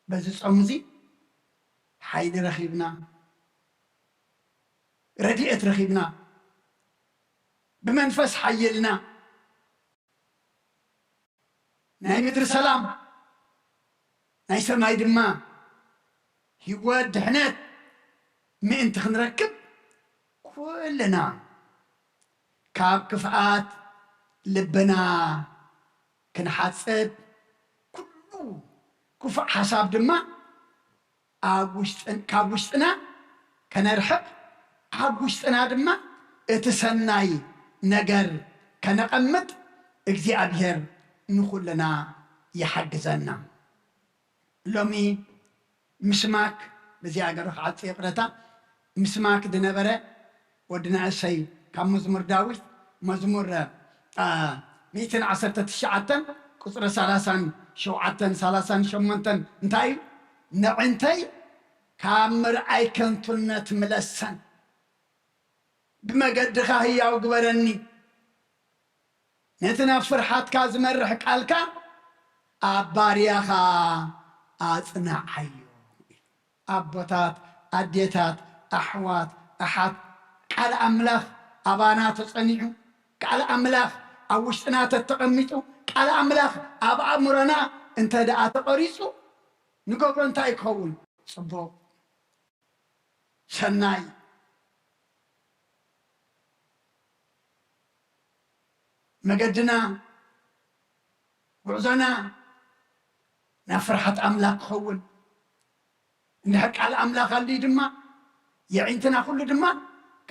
በዚ ጾም እዚ ሓይሊ ረኺብና፣ ረድኤት ረኺብና፣ ብመንፈስ ሓይልና፣ ናይ ምድሪ ሰላም፣ ናይ ሰማይ ድማ ህይወት ድሕነት ምእንቲ ክንረክብ ኩልና ካብ ክፍኣት ልብና ክንሓጽብ፣ ኩሉ ክፉእ ሓሳብ ድማ ኣብ ውሽጥን-፣ ካብ ውሽጥና ከነርሕቕ፣ ኣብ ውሽጥና ድማ እቲ ሰናይ ነገር ከነቐምጥ እግዚኣብሔር ንኹልና ይሓግዘና። ሎሚ ምስማክ፣ በዚኣ ገሩ ክዓጽ ይቕረታ፣ ምስማክ ዝነበረ ወድና እሰይ ካብ መዝሙር ዳዊት መዝሙር፣ አ፣ ሚእትን ዓሰርተ ትሽዓተን ቁጽሪ ሰላሳን ሸውዓተን ሰላሳን ሸሞንተን እንታይ እዩ? "ንዕንተይ ካብ ምርኣይ ከንቱነት ምለሰን፣ ብመገድኻ ህያው ግበረኒ፣ ነቲ ናብ ፍርሓትካ ዝመርሕ ቃልካ ኣብ ባርያኻ ኣጽንዓዮ።" ኣቦታት፣ ኣዴታት፣ ኣሕዋት፣ ኣሓት፣ ቃል ኣምላኽ ኣባና ተጸኒዑ፣ ቃል ኣምላኽ ኣብ ውሽጥና ተተቐሚጡ፣ ቃል ኣምላኽ ኣብ ኣእምሮና እንተ ደኣ ተቐሪጹ፣ ንገብሮ እንታይ ክኸውን? ጽቡቕ፣ ሰናይ። መገድና፣ ጉዕዞና ናብ ፍርሓት ኣምላኽ ክኸውን፣ እንድሕር ቃል ኣምላኽ ኣልዩ ድማ፣ የዒንትና ኩሉ ድማ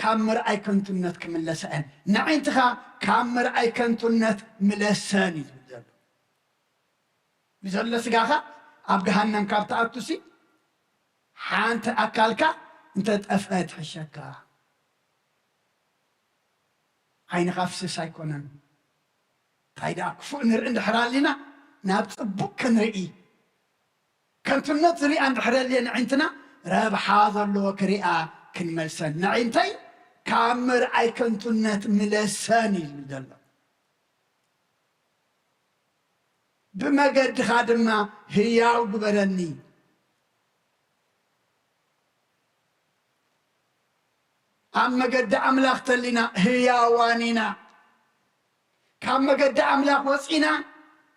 ካብ ምርኣይ ከንቱነት ክምለሳ እየን። ንዓይንትኻ ካብ ምርኣይ ከንቱነት ምለሰን እዩ ዝብል ዘሎ። ብዘሎ ስጋኻ ኣብ ገሃነም ካብ ትኣቱሲ፣ ሓንቲ ኣካልካ እንተ ጠፍአ ትሕሸካ። ዓይንኻ ፍስስ ኣይኮነን። እንታይ ደኣ ክፉእ ንርኢ እንድሕር ኣሊና፣ ናብ ጽቡቕ ክንርኢ። ከንቱነት ዝሪኣ እንድሕር ኣልየን ኣዒንትና፣ ረብሓ ዘለዎ ክሪኣ ክንመልሰን። ንዕንተይ ካብ ምርኣይ ከንቱነት ምለሰን እዩ ዝብል ዘሎ። ብመገድኻ ድማ ህያው ግበረኒ። ኣብ መገዲ ኣምላኽ ተሊና ህያዋን ኢና። ካብ መገዲ ኣምላኽ ወጺና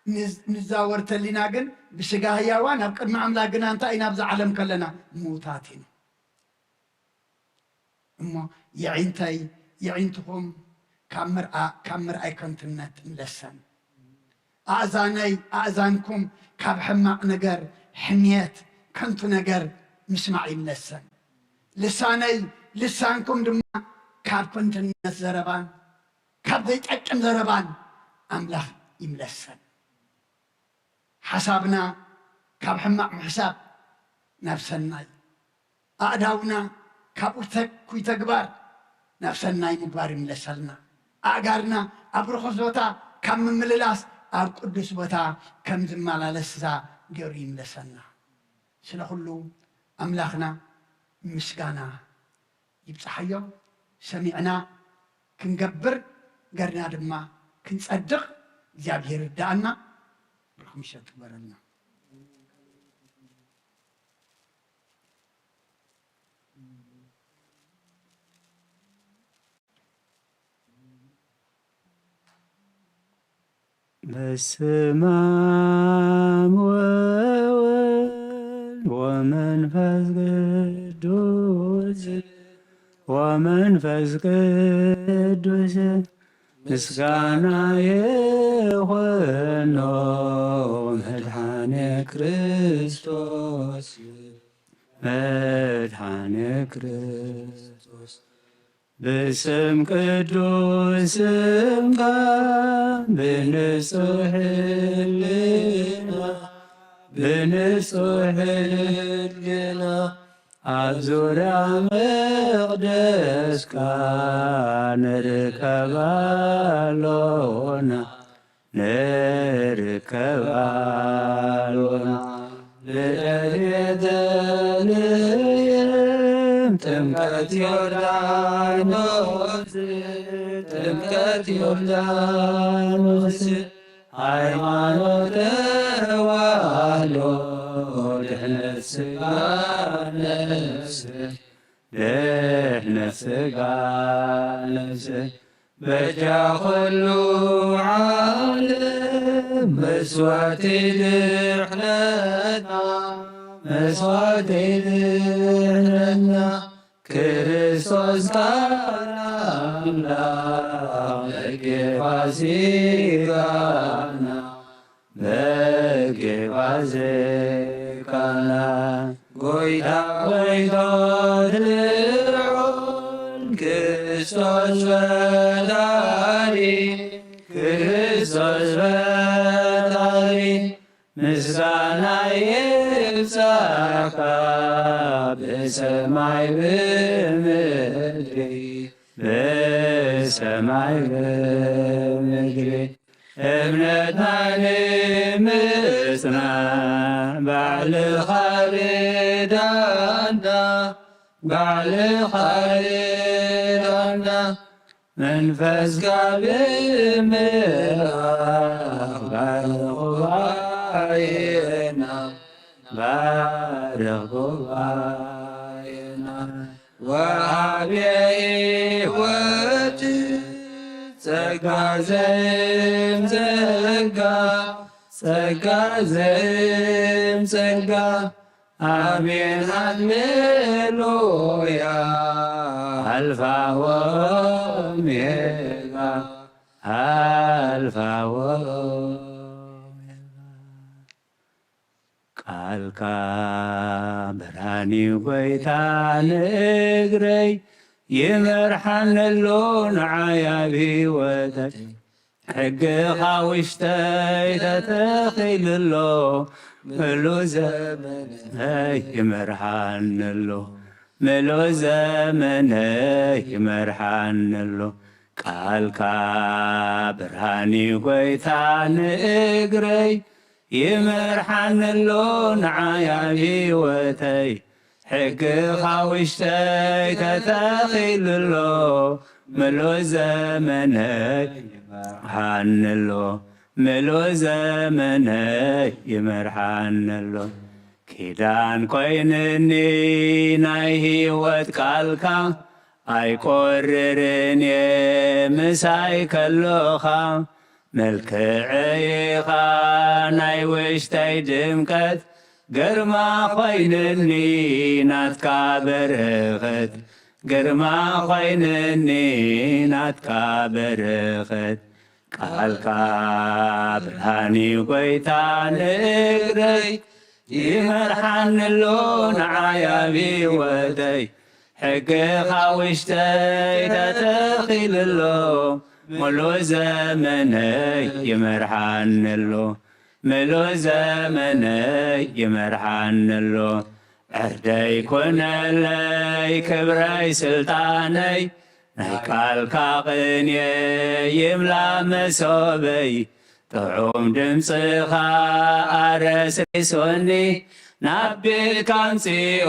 ንዝ-፣ ንዛወር ተሊና ግን ብስጋ ህያዋን፣ ኣብ ቅድሚ ኣምላኽ ግና እንታይ ኢና? ኣብዚ ዓለም ከለና ምዉታት ኢና። እሞ የዒንተይ፣ የዒንትኹም ካብ ምርኣ-፣ ካብ ምርኣይ ከንቱነት ምለሰን። ኣእዛነይ፣ ኣእዛንኩም ካብ ሕማቕ ነገር፣ ሕምየት፣ ከንቱ ነገር ምስማዕ ይምለሰን። ልሳነይ፣ ልሳንኩም ድማ ካብ ከንቱነት ዘረባን ካብ ዘይጠቅም ዘረባን ኣምላኽ ይምለሰን። ሓሳብና ካብ ሕማቕ ምሕሳብ ናብ ሰናይ፣ ኣእዳውና ካብ እኩይ ተግባር ናብ ሰናይ ምግባር ይምለሰልና። ኣእጋርና ኣብ ርኹስ ቦታ ካብ ምምልላስ ኣብ ቅዱስ ቦታ ከም ዝመላለሳ ገይሩ ይምለሰና። ስለ ኩሉ ኣምላኽና ምስጋና ይብጽሓዮ። ሰሚዕና ክንገብር፣ ገርና ድማ ክንጸድቕ እግዚኣብሔር ይርዳኣና። ብሩኽ ምሸት ይግበረልና። በስመ አብ ወወልድ ወመንፈስ ቅዱስ፣ ወመንፈስ ቅዱስ ምስጋና ይኹኖ፣ መድኃኔ ክርስቶስ፣ መድኃኔ ክርስቶስ። ብስም ቅዱስ ስምካ፣ ብንጹሕ ህልና፣ ብንጹሕ ህልና፣ ኣብ ዙርያ መቕደስካ ንርከብ ኣሎና፣ ንርከብ ኣሎና። ልደት ቤተልሔም፣ ጥምቀት ዮርዳኖስ፣ ጥምቀት ዮርዳኖስ፣ ሃይማኖት ተዋህዶ፣ ድሕነት ስጋ ነፍስ፣ ድሕነት ስጋ ነፍስ፣ በጃ ኹሉ ዓለም መስዋዕቲ ድሕነትና፣ መስዋዕቲ ድሕነትና፣ ክርስቶስ ቃል ኣምላኽ በጊዕ ፋሲካና፣ በጊዕ ፋሲካና። ጎይታ ጎይቶት ልዑል ክርስቶስ ፈጣሪ፣ ክርስቶስ ፈጣሪ፣ ምስጋና ይብጻሕካ ብሰማይ ብምድሪ፣ ብሰማይ ብምድሪ። እምነትና ንምጽናዕ ባዕልኻ ርዳና፣ ባዕልኻ ርዳና። መንፈስካ ብምልኣኽ ባርኽ ጉባኤና፣ ባርኽ ጉባኤና። ወሃቢ ሕይወት ጸጋ ዘይም ጸጋ፣ ጸጋ ዘይም ጸጋ፣ ኣሜን ሃሌሉያ። ኣልፋ ወኦሜጋ፣ ኣልፋ ወኦሜጋ። ቃልካ ብርሃን እዩ ጎይታ ንእግረይ፣ ይመርሓኒ ኣሎ ንዓይ ኣብ ህይወተይ። ሕግኻ ውሽጠይ ተተኺሉ ኣሎ፣ ምሉእ ዘመነይ ይመርሓኒ ኣሎ፣ ምሉእ ዘመነይ ይመርሓኒ ኣሎ። ቃልካ ብርሃን እዩ ጎይታ ንእግረይ፣ ይመርሓኒ ኣሎ ንዓይ ኣብ ህይወተይ። ሕግኻ ውሽጠይ ተተኺሉ ኣሎ፣ ምሉእ ዘመነይ ይመርሓኒ ኣሎ፣ ምሉእ ዘመነይ ይመርሓኒ ኣሎ። ኪዳን ኮይንኒ ናይ ህይወት ቃልካ፣ ኣይቆርርን እየ ምሳይ ከሎኻ። መልክዐይ ኢኻ ናይ ውሽጠይ ድምቀት፣ ግርማ ኮይንኒ ናትካ በረኸት፣ ግርማ ኮይንኒ ናትካ በረኸት። ቃልካ ብርሃን እዩ ጎይታ ንእግረይ፣ ይመርሓኒ ኣሎ ንዓይ ኣብ ህይወተይ። ሕግኻ ውሽጠይ ተተኺሉ ኣሎ፣ ምሉእ ዘመነይ ይመርሓኒ ኣሎ፣ ምሉእ ዘመነይ ይመርሓኒ ኣሎ። ዕርደይ ኩነለይ ክብረይ ስልጣነይ፣ ናይ ቃልካ ቅኔ ይምላ መሶበይ፣ ጥዑም ድምፅኻ ኣረስሪሶኒ። ናብ ቤትካ ኣምፅኦ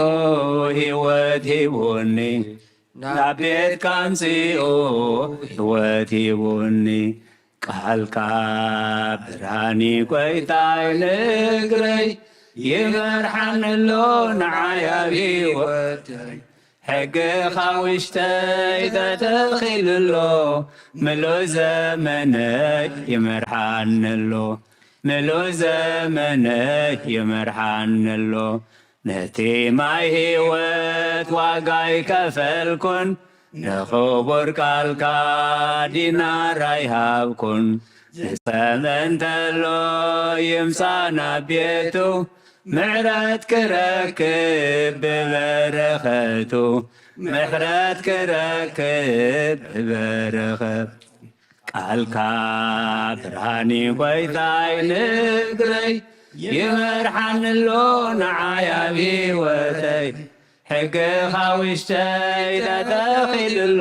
ህይወት ሂቡኒ፣ ናብ ቤትካ ኣምፅኦ ህይወት ሂቡኒ። ቃልካ ብርሃኒ ጎይታይ ንእግረይ፣ ይመርሓኒ ኣሎ ንዓይ ኣብ ህይወተይ። ሕግኻ ውሽጠይ ተተኺሉ ኣሎ፣ ምሉእ ዘመነይ ይመርሓኒ ኣሎ፣ ምሉእ ዘመነይ ይመርሓኒ ኣሎ። ነቲ ማይ ህይወት ዋጋ ኣይከፈልኩን፣ ንኽቡር ቃልካ ዲናር ኣይሃብኩን። ዝጸመ እንተሎ ይምጻእ ናብ ቤቱ፣ ምሕረት ክረክብ ብበረኸቱ፣ ምሕረት ክረክብ ብበረኸቱ። ቃልካ ብርሃኒ ጎይታይ ንእግረይ፣ ይመርሓኒ ኣሎ ንዓይ ኣብ ህይወተይ። ሕግኻ ውሽጠይ ተተኺሉ ኣሎ፣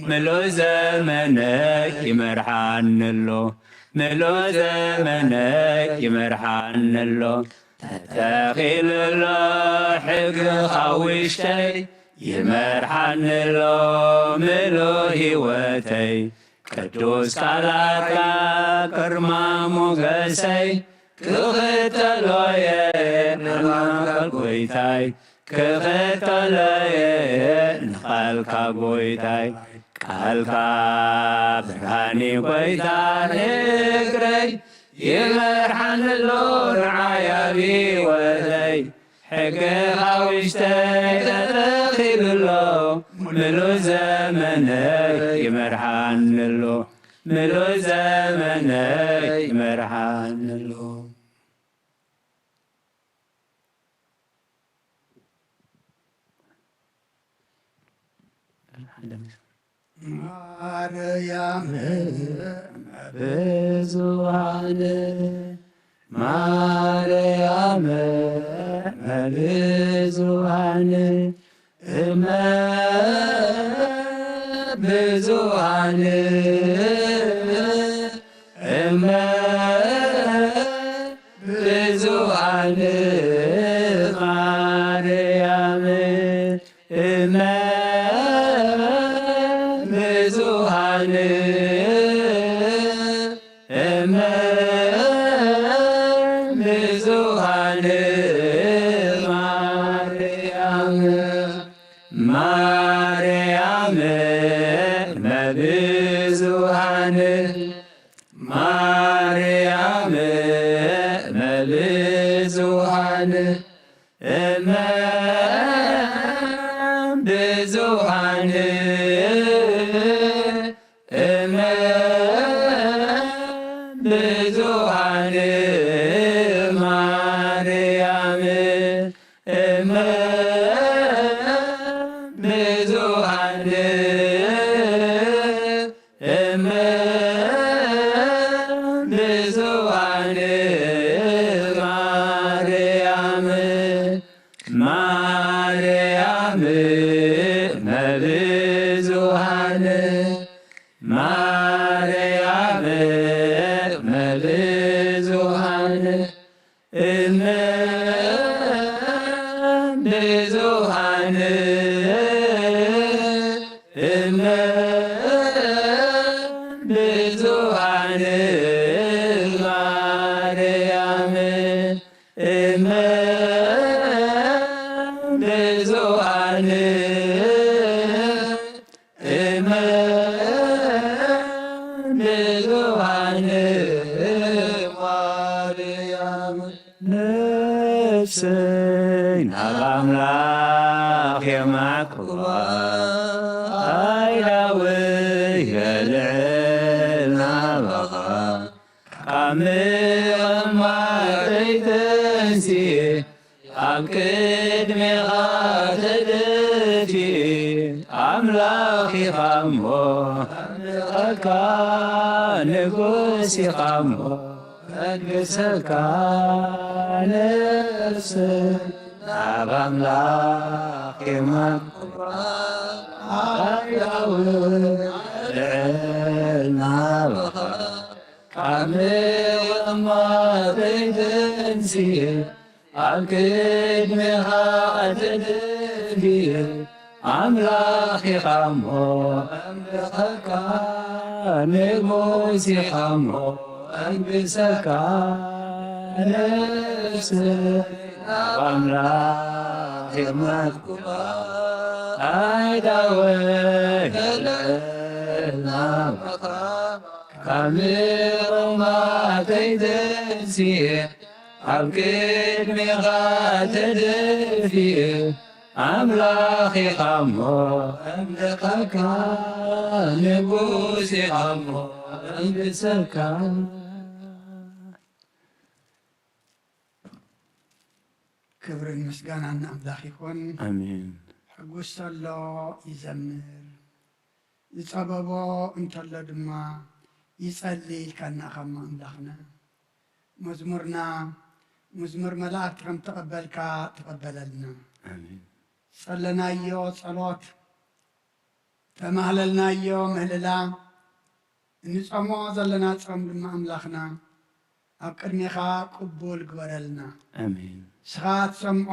ምሉእ ዘመነይ ይመርሓኒ ኣሎ፣ ምሉእ ዘመነይ ይመርሓኒ ኣሎ። ተተኺሉ ኣሎ ሕግኻ ውሽጠይ፣ ይመርሓኒ ኣሎ ምሉእ ህይወተይ። ቅዱስ ቃላትካ ግርማ ሞገሰይ፣ ክኽተሎ እየ ንቓልካ ጎይታይ፣ ክኽተሎ እየ ንቓልካ ጎይታይ። ቃልካ ብርሃኒ ጎይታ ንእግረይ፣ ይመርሓኒ ኣሎ ንዓይ ኣብ ህይወተይ። ሕግኻ ውሽጠይ ተተኺሉ ኣሎ፣ ምሉእ ዘመነይ ይመርሓኒ ኣሎ፣ ምሉእ ዘመነይ ይመርሓኒ ኣሎ። ማርያም ብዙኃን፣ ማርያም ብዙኃን፣ እመ ብዙኃን፣ እመ ብዙኃን፣ ማርያም እመ ብዙኃን፣ እመ ብዙኃን፣ ማርያም፣ ማርያም እመ ብዙኃን፣ ማርያም እመ ብዙኃን፣ እመ ብዙኃን፣ እመ ብዙኃን፣ ማርያም እመ ብዙኃን፣ እመ ብዙኃን፣ ማርያም ማርያም እመ ብዙኃን፣ ማርያም እመ ብዙኃን፣ እመ ብዙኃን፣ እመ ብዙኃን፣ ማርያም እመ ብዙኃን፣ እመ ብዙኃን፣ ማርያም ነፍሰይ ናብ ኣምላኽ የማዕኩባ፣ ኣይላዊ የልዕል ናባኻ። ካብ ምቕማጠይ ተንሲኤ ኣብ ቅድሜኻ ተደፊኤ፣ ኣምላኽ ኢኻ እሞ ኣምልኸካ፣ ንጉስ ኢኻ እሞ ኣንግሰካ። ነፍሰይ ናብ ኣምላኽ የማዕኩባ፣ ኣይዳውን ልዕልና በኻ ካብ ምቕማጠይ ተንስየ ኣብ ቅድሜኻ ተደፊየ ኣምላኽ ኢኻ እሞ ኣምልኸካ ንጉስ ኢኻ እሞ ኣንግሰካ ነፍሰይ ናብ ኣምላኽ የማትኩባ ኣይዳወይ ልዕልና በኻ ካብ ምቕማጠይ ተንስየ ኣብ ቅድሜኻ ተደፊየ ኣምላኽ ኢኻ እሞ ኣምልኸካ ንጉስ ኢኻ እሞ ኣንግሰካ። ክብርን ምስጋናን ንኣምላኽ ይኹን። ኣሜን። ሕጉስ ዘሎ ይዘምር፣ ዝጸበቦ እንተሎ ድማ ይጸሊ ኢልካና ኢኻ እሞ ኣምላኽና። መዝሙርና፣ መዝሙር መላእክቲ ከም ተቐበልካ ተቐበለልና። ኣሜን። ጸለናዮ ጸሎት፣ ተማህለልናዮ ምህልላ፣ እንጸሞ ዘለና ጾም ድማ ኣምላኽና ኣብ ቅድሜኻ ቅቡል ግበረልና። ኣሜን። ንስኻ ትሰምዖ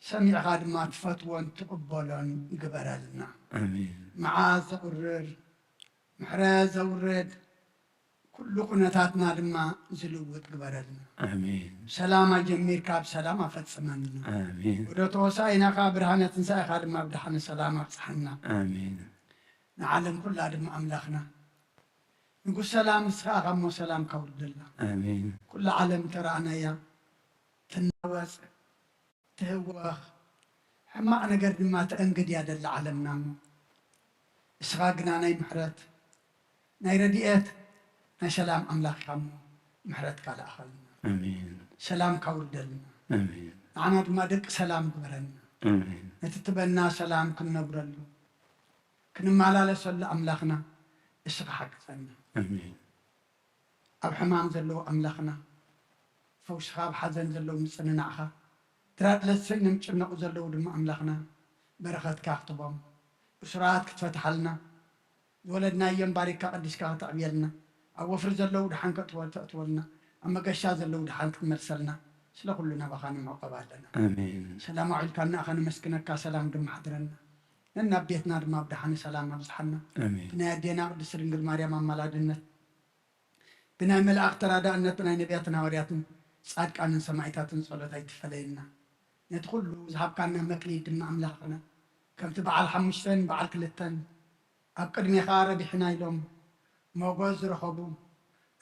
ሰሚዕኻ ድማ ትፈትዎን ትቕበሎን ግበረልና። ኣሜን። መዓዝ ዘቑርር፣ ምሕረት ዘውርድ፣ ኩሉ ኩነታትና ድማ ዝልውጥ ግበረልና። ኣሜን። ሰላም ኣጀሚርካ ብሰላም ኣፈጽመና። ኣሜን። ወደ ተወሳኢናኻ ብርሃነ ትንሳኤኻ ድማ ብድሓነ ሰላም ኣብጽሓና። ኣሜን። ንዓለም ኩላ ድማ ኣምላኽና ንጉስ ሰላም ንስኻ ኢኻ እሞ ሰላም ካውርደልና። ኣሜን። ኩላ ዓለም ተረኣናያ ትናወጽ ትህወኽ፣ ሕማቕ ነገር ድማ ተእንግድ እያ ደላ ዓለምና እሞ፣ ንስኻ ግና ናይ ምሕረት፣ ናይ ረድኤት፣ ናይ ሰላም ኣምላኽ ኢኻ እሞ፣ ምሕረትካ ለኣኸልና። ኣሜን። ሰላምካ ውርደልና። ኣሜን። ንዓና ድማ ደቂ ሰላም ግበረና። ኣሜን። ነቲ ትበና ሰላም ክንነብረሉ፣ ክንመላለሰሉ ኣምላኽና እስኻ ሓግዘና። ኣሜን። ኣብ ሕማም ዘለዉ ኣምላኽና፣ ፈውስኻ፣ ኣብ ሓዘን ዘለዉ ምጽንናዕኻ፣ ድራር ለሰይኖም ጭነቑ ዘለዉ ድማ ኣምላኽና፣ በረኸትካ ኣኽትቦም። እሱራት ክትፈትሓልና፣ ዝወለድናዮም ባሪካ ቀዲስካ ከተዕብየልና፣ ኣብ ወፍሪ ዘለዉ ደሓን ከእትወ-፣ ተእትወልና፣ ኣብ መገሻ ዘለዉ ደሓን ክትመልሰልና፣ ስለ ኩሉ ናባኻ ንምዕቆብ ኣለና። ኣሜን። ሰላም ኣውዒልካና ኢኻ፣ ነመስግነካ፣ ሰላም ድማ ሓድረና። ነናብ ቤትና ድማ ብደሓን ሰላም ኣብዝሓና። ኣሜን። ብናይ ኣዴና ቅድስቲ ድንግል ማርያም ኣማላድነት፣ ብናይ መላእኽቲ ተራዳእነት፣ ብናይ ነቢያትን ሃዋርያትን ጻድቃንን ሰማዕታትን ጸሎት ኣይትፈለየና። ነቲ ኩሉ ዝሃብካና መክሊት ድማ ኣምላኽና፣ ከምቲ በዓል ሓሙሽተን በዓል ክልተን ኣብ ቅድሜኻ ረቢሕና ኢሎም ሞጎስ ዝረኸቡ፣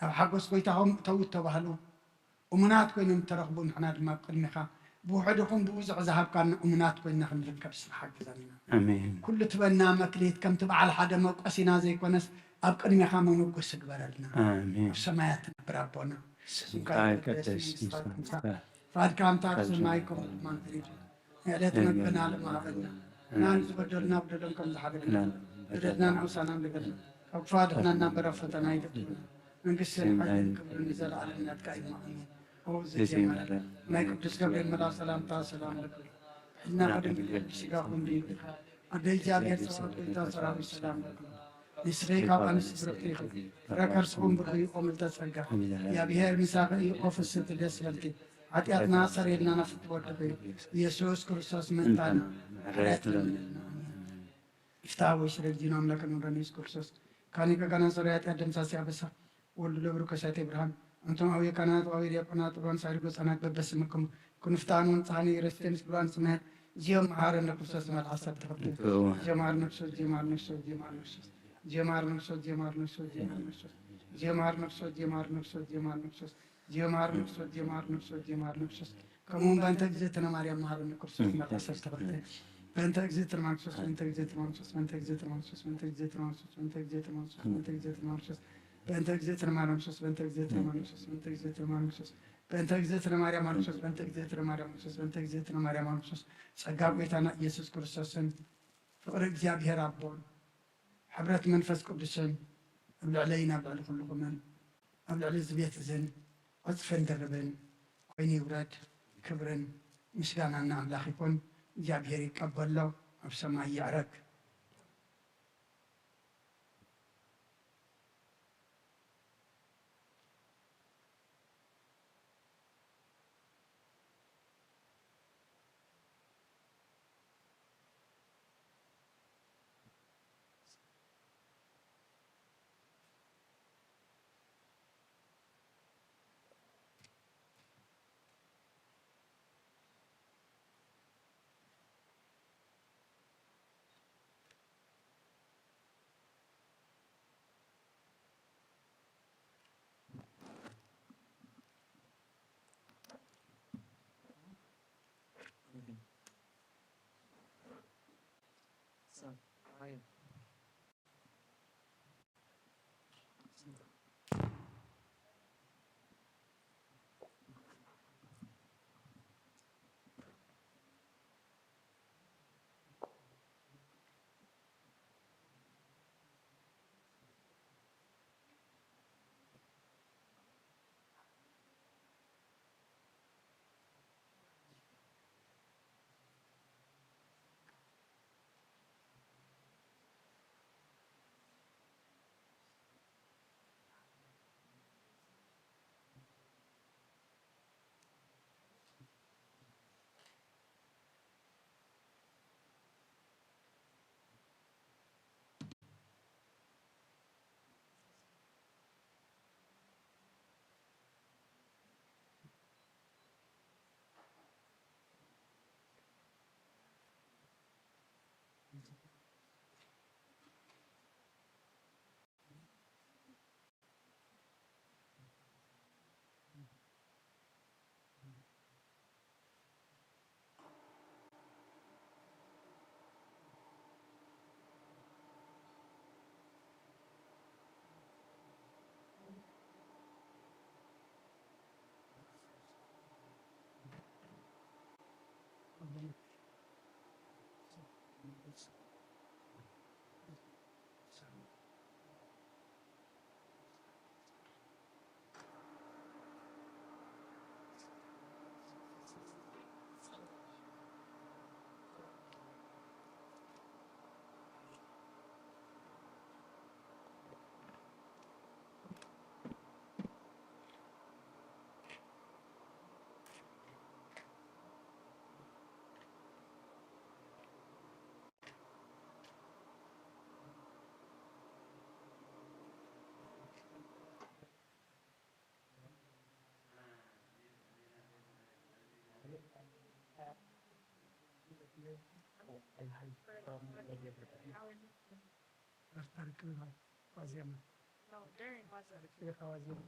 ናብ ሓጎስ ጎይታኹም እተዉ እተባህሉ፣ እሙናት ኮይኖም እተረኽቡ፣ ንሕና ድማ ኣብ ቅድሜኻ ብውሑድ ይኹን ብብዙሕ ዝሃብካና እሙናት ኮይንና ክንርከብ ስለ ሓግዘና። ኣሜን። ኩሉ ትበና መክሊት ከምቲ በዓል ሓደ መቆሲና ዘይኮነስ፣ ኣብ ቅድሜኻ መመጎሲ ግበረልና። ኣሜን። ኣብ ሰማያት ትነብር ኣቦና፣ ስምካ ይቀደስ፣ መንግስትኻ ትምጻእ፣ ፍቓድካ ከምታ ኣብ ሰማይ ከምኡ ድማ ኣብ ምድሪ ትኹን። ዕለት መግብና ለማሃበልና፣ ንሕና ንዝበደሉና በደሎም ከም ዝሓደግና፣ በደልና ንዑሳና ንበደልና፣ ካብ ክፉ ኣድሕነና እምበር ኣብ ፈተና ኣይተእትወና። መንግስትን ሓይልን ክብርን ንዘለኣለም ናትካ እዩ። ኣሜን። ኦ ዘዜማረ ናይ ቅዱስ ገብርኤል መልኣክ ሰላምታ ሰላም ለኪ። ሕልና ቅድም ብስጋኹም ድንግል፣ ኣደ እግዚኣብሔር ጸባኦት ጎይታ ሰራዊት ሰላም ለኪ። ንስኺ ካብ ኣንስቲ ብርኽቲ ኢኺ፣ ፍረ ከርስኹም ብሩኽ እዩ። ኦ ምልዕተ ጸጋ፣ እግዚኣብሔር ምሳኺ እዩ። ኦ ፍስሕቲ ደስ በልኪ፣ ሓጢኣትና ሰረየልና ናፍቲ ወድኺ ኢየሱስ ክርስቶስ ምእንታና ምሕረት ለምንልና። ኣሜን። ይፍትሐ ወይ ስለ ጊዜና ኣምላክ ምረን ኢየሱስ ክርስቶስ ካኒ ከጋና ሰሪ ኃጢአት ደምሳሲ አበሳ ወልድ ለብሩ ከሳቴ ብርሃን። አንቶም አብየ ካህናት ወአብየ ዲያቆናት ጥሩዋን ሳይድ ጎጻናት በበስምኩም ክንፍታን ወንጽሃኒ ረስቴንስ ብርሃን ስማያት ዚዮም መሐረነ ክርስቶስ መልሓሰብ ተኸብደ ዚዮማር ነፍሶ ዚዮማር ነፍሶ ዚዮማር ነፍሶ ዚዮማር ነፍሶ ዚዮማር ነፍሶ ዚዮማር ነፍሶ ዚዮማር ነፍሶ ዚዮማር ነፍሶ ዚዮማር ነፍሶስ ዚዮማር ነፍሶስ ዚዮማር ነፍሶስ ከምኡውን በእንተ እግዝእትነ ማርያም መሐረነ ክርስቶስ መርሐ ሰብ ተኸፍተ። በእንተ እግዝእትነ ማርያም ክርስቶስ በእንተ እግዝእትነ ማርያም ክርስቶስ በእንተ እግዝእትነ ማርያም ክርስቶስ በእንተ እግዝእትነ ማርያም ክርስቶስ በእንተ እግዝእትነ ማርያም ክርስቶስ በእንተ እግዝእትነ ማርያም ክርስቶስ በእንተ እግዝእትነ ማርያም ክርስቶስ በእንተ እግዝእትነ ማርያም ክርስቶስ በእንተ እግዝእትነ ማርያም ክርስቶስ በእንተ እግዝእትነ ማርያም ክርስቶስ በእንተ እግዝእትነ ማርያም ክርስቶስ ጸጋ ጎይታና ኢየሱስ ክርስቶስን ፍቕሪ እግዚኣብሔር ኣቦን ሕብረት መንፈስ ቅዱስን ኣብ ልዕለይን ኣብ ልዕሊ ኩልኹምን ኣብ ልዕሊ እዚ ቤት እዝን ዕጽፍን ድርብን ኮይኑ ይውረድ። ክብርን ምስጋናን ንኣምላኽ ይኹን። እግዚኣብሔር ይቀበሎ፣ ኣብ ሰማይ ይዕረግ። After ዋዜማ። No, during ዋዜማ። After ዋዜማ።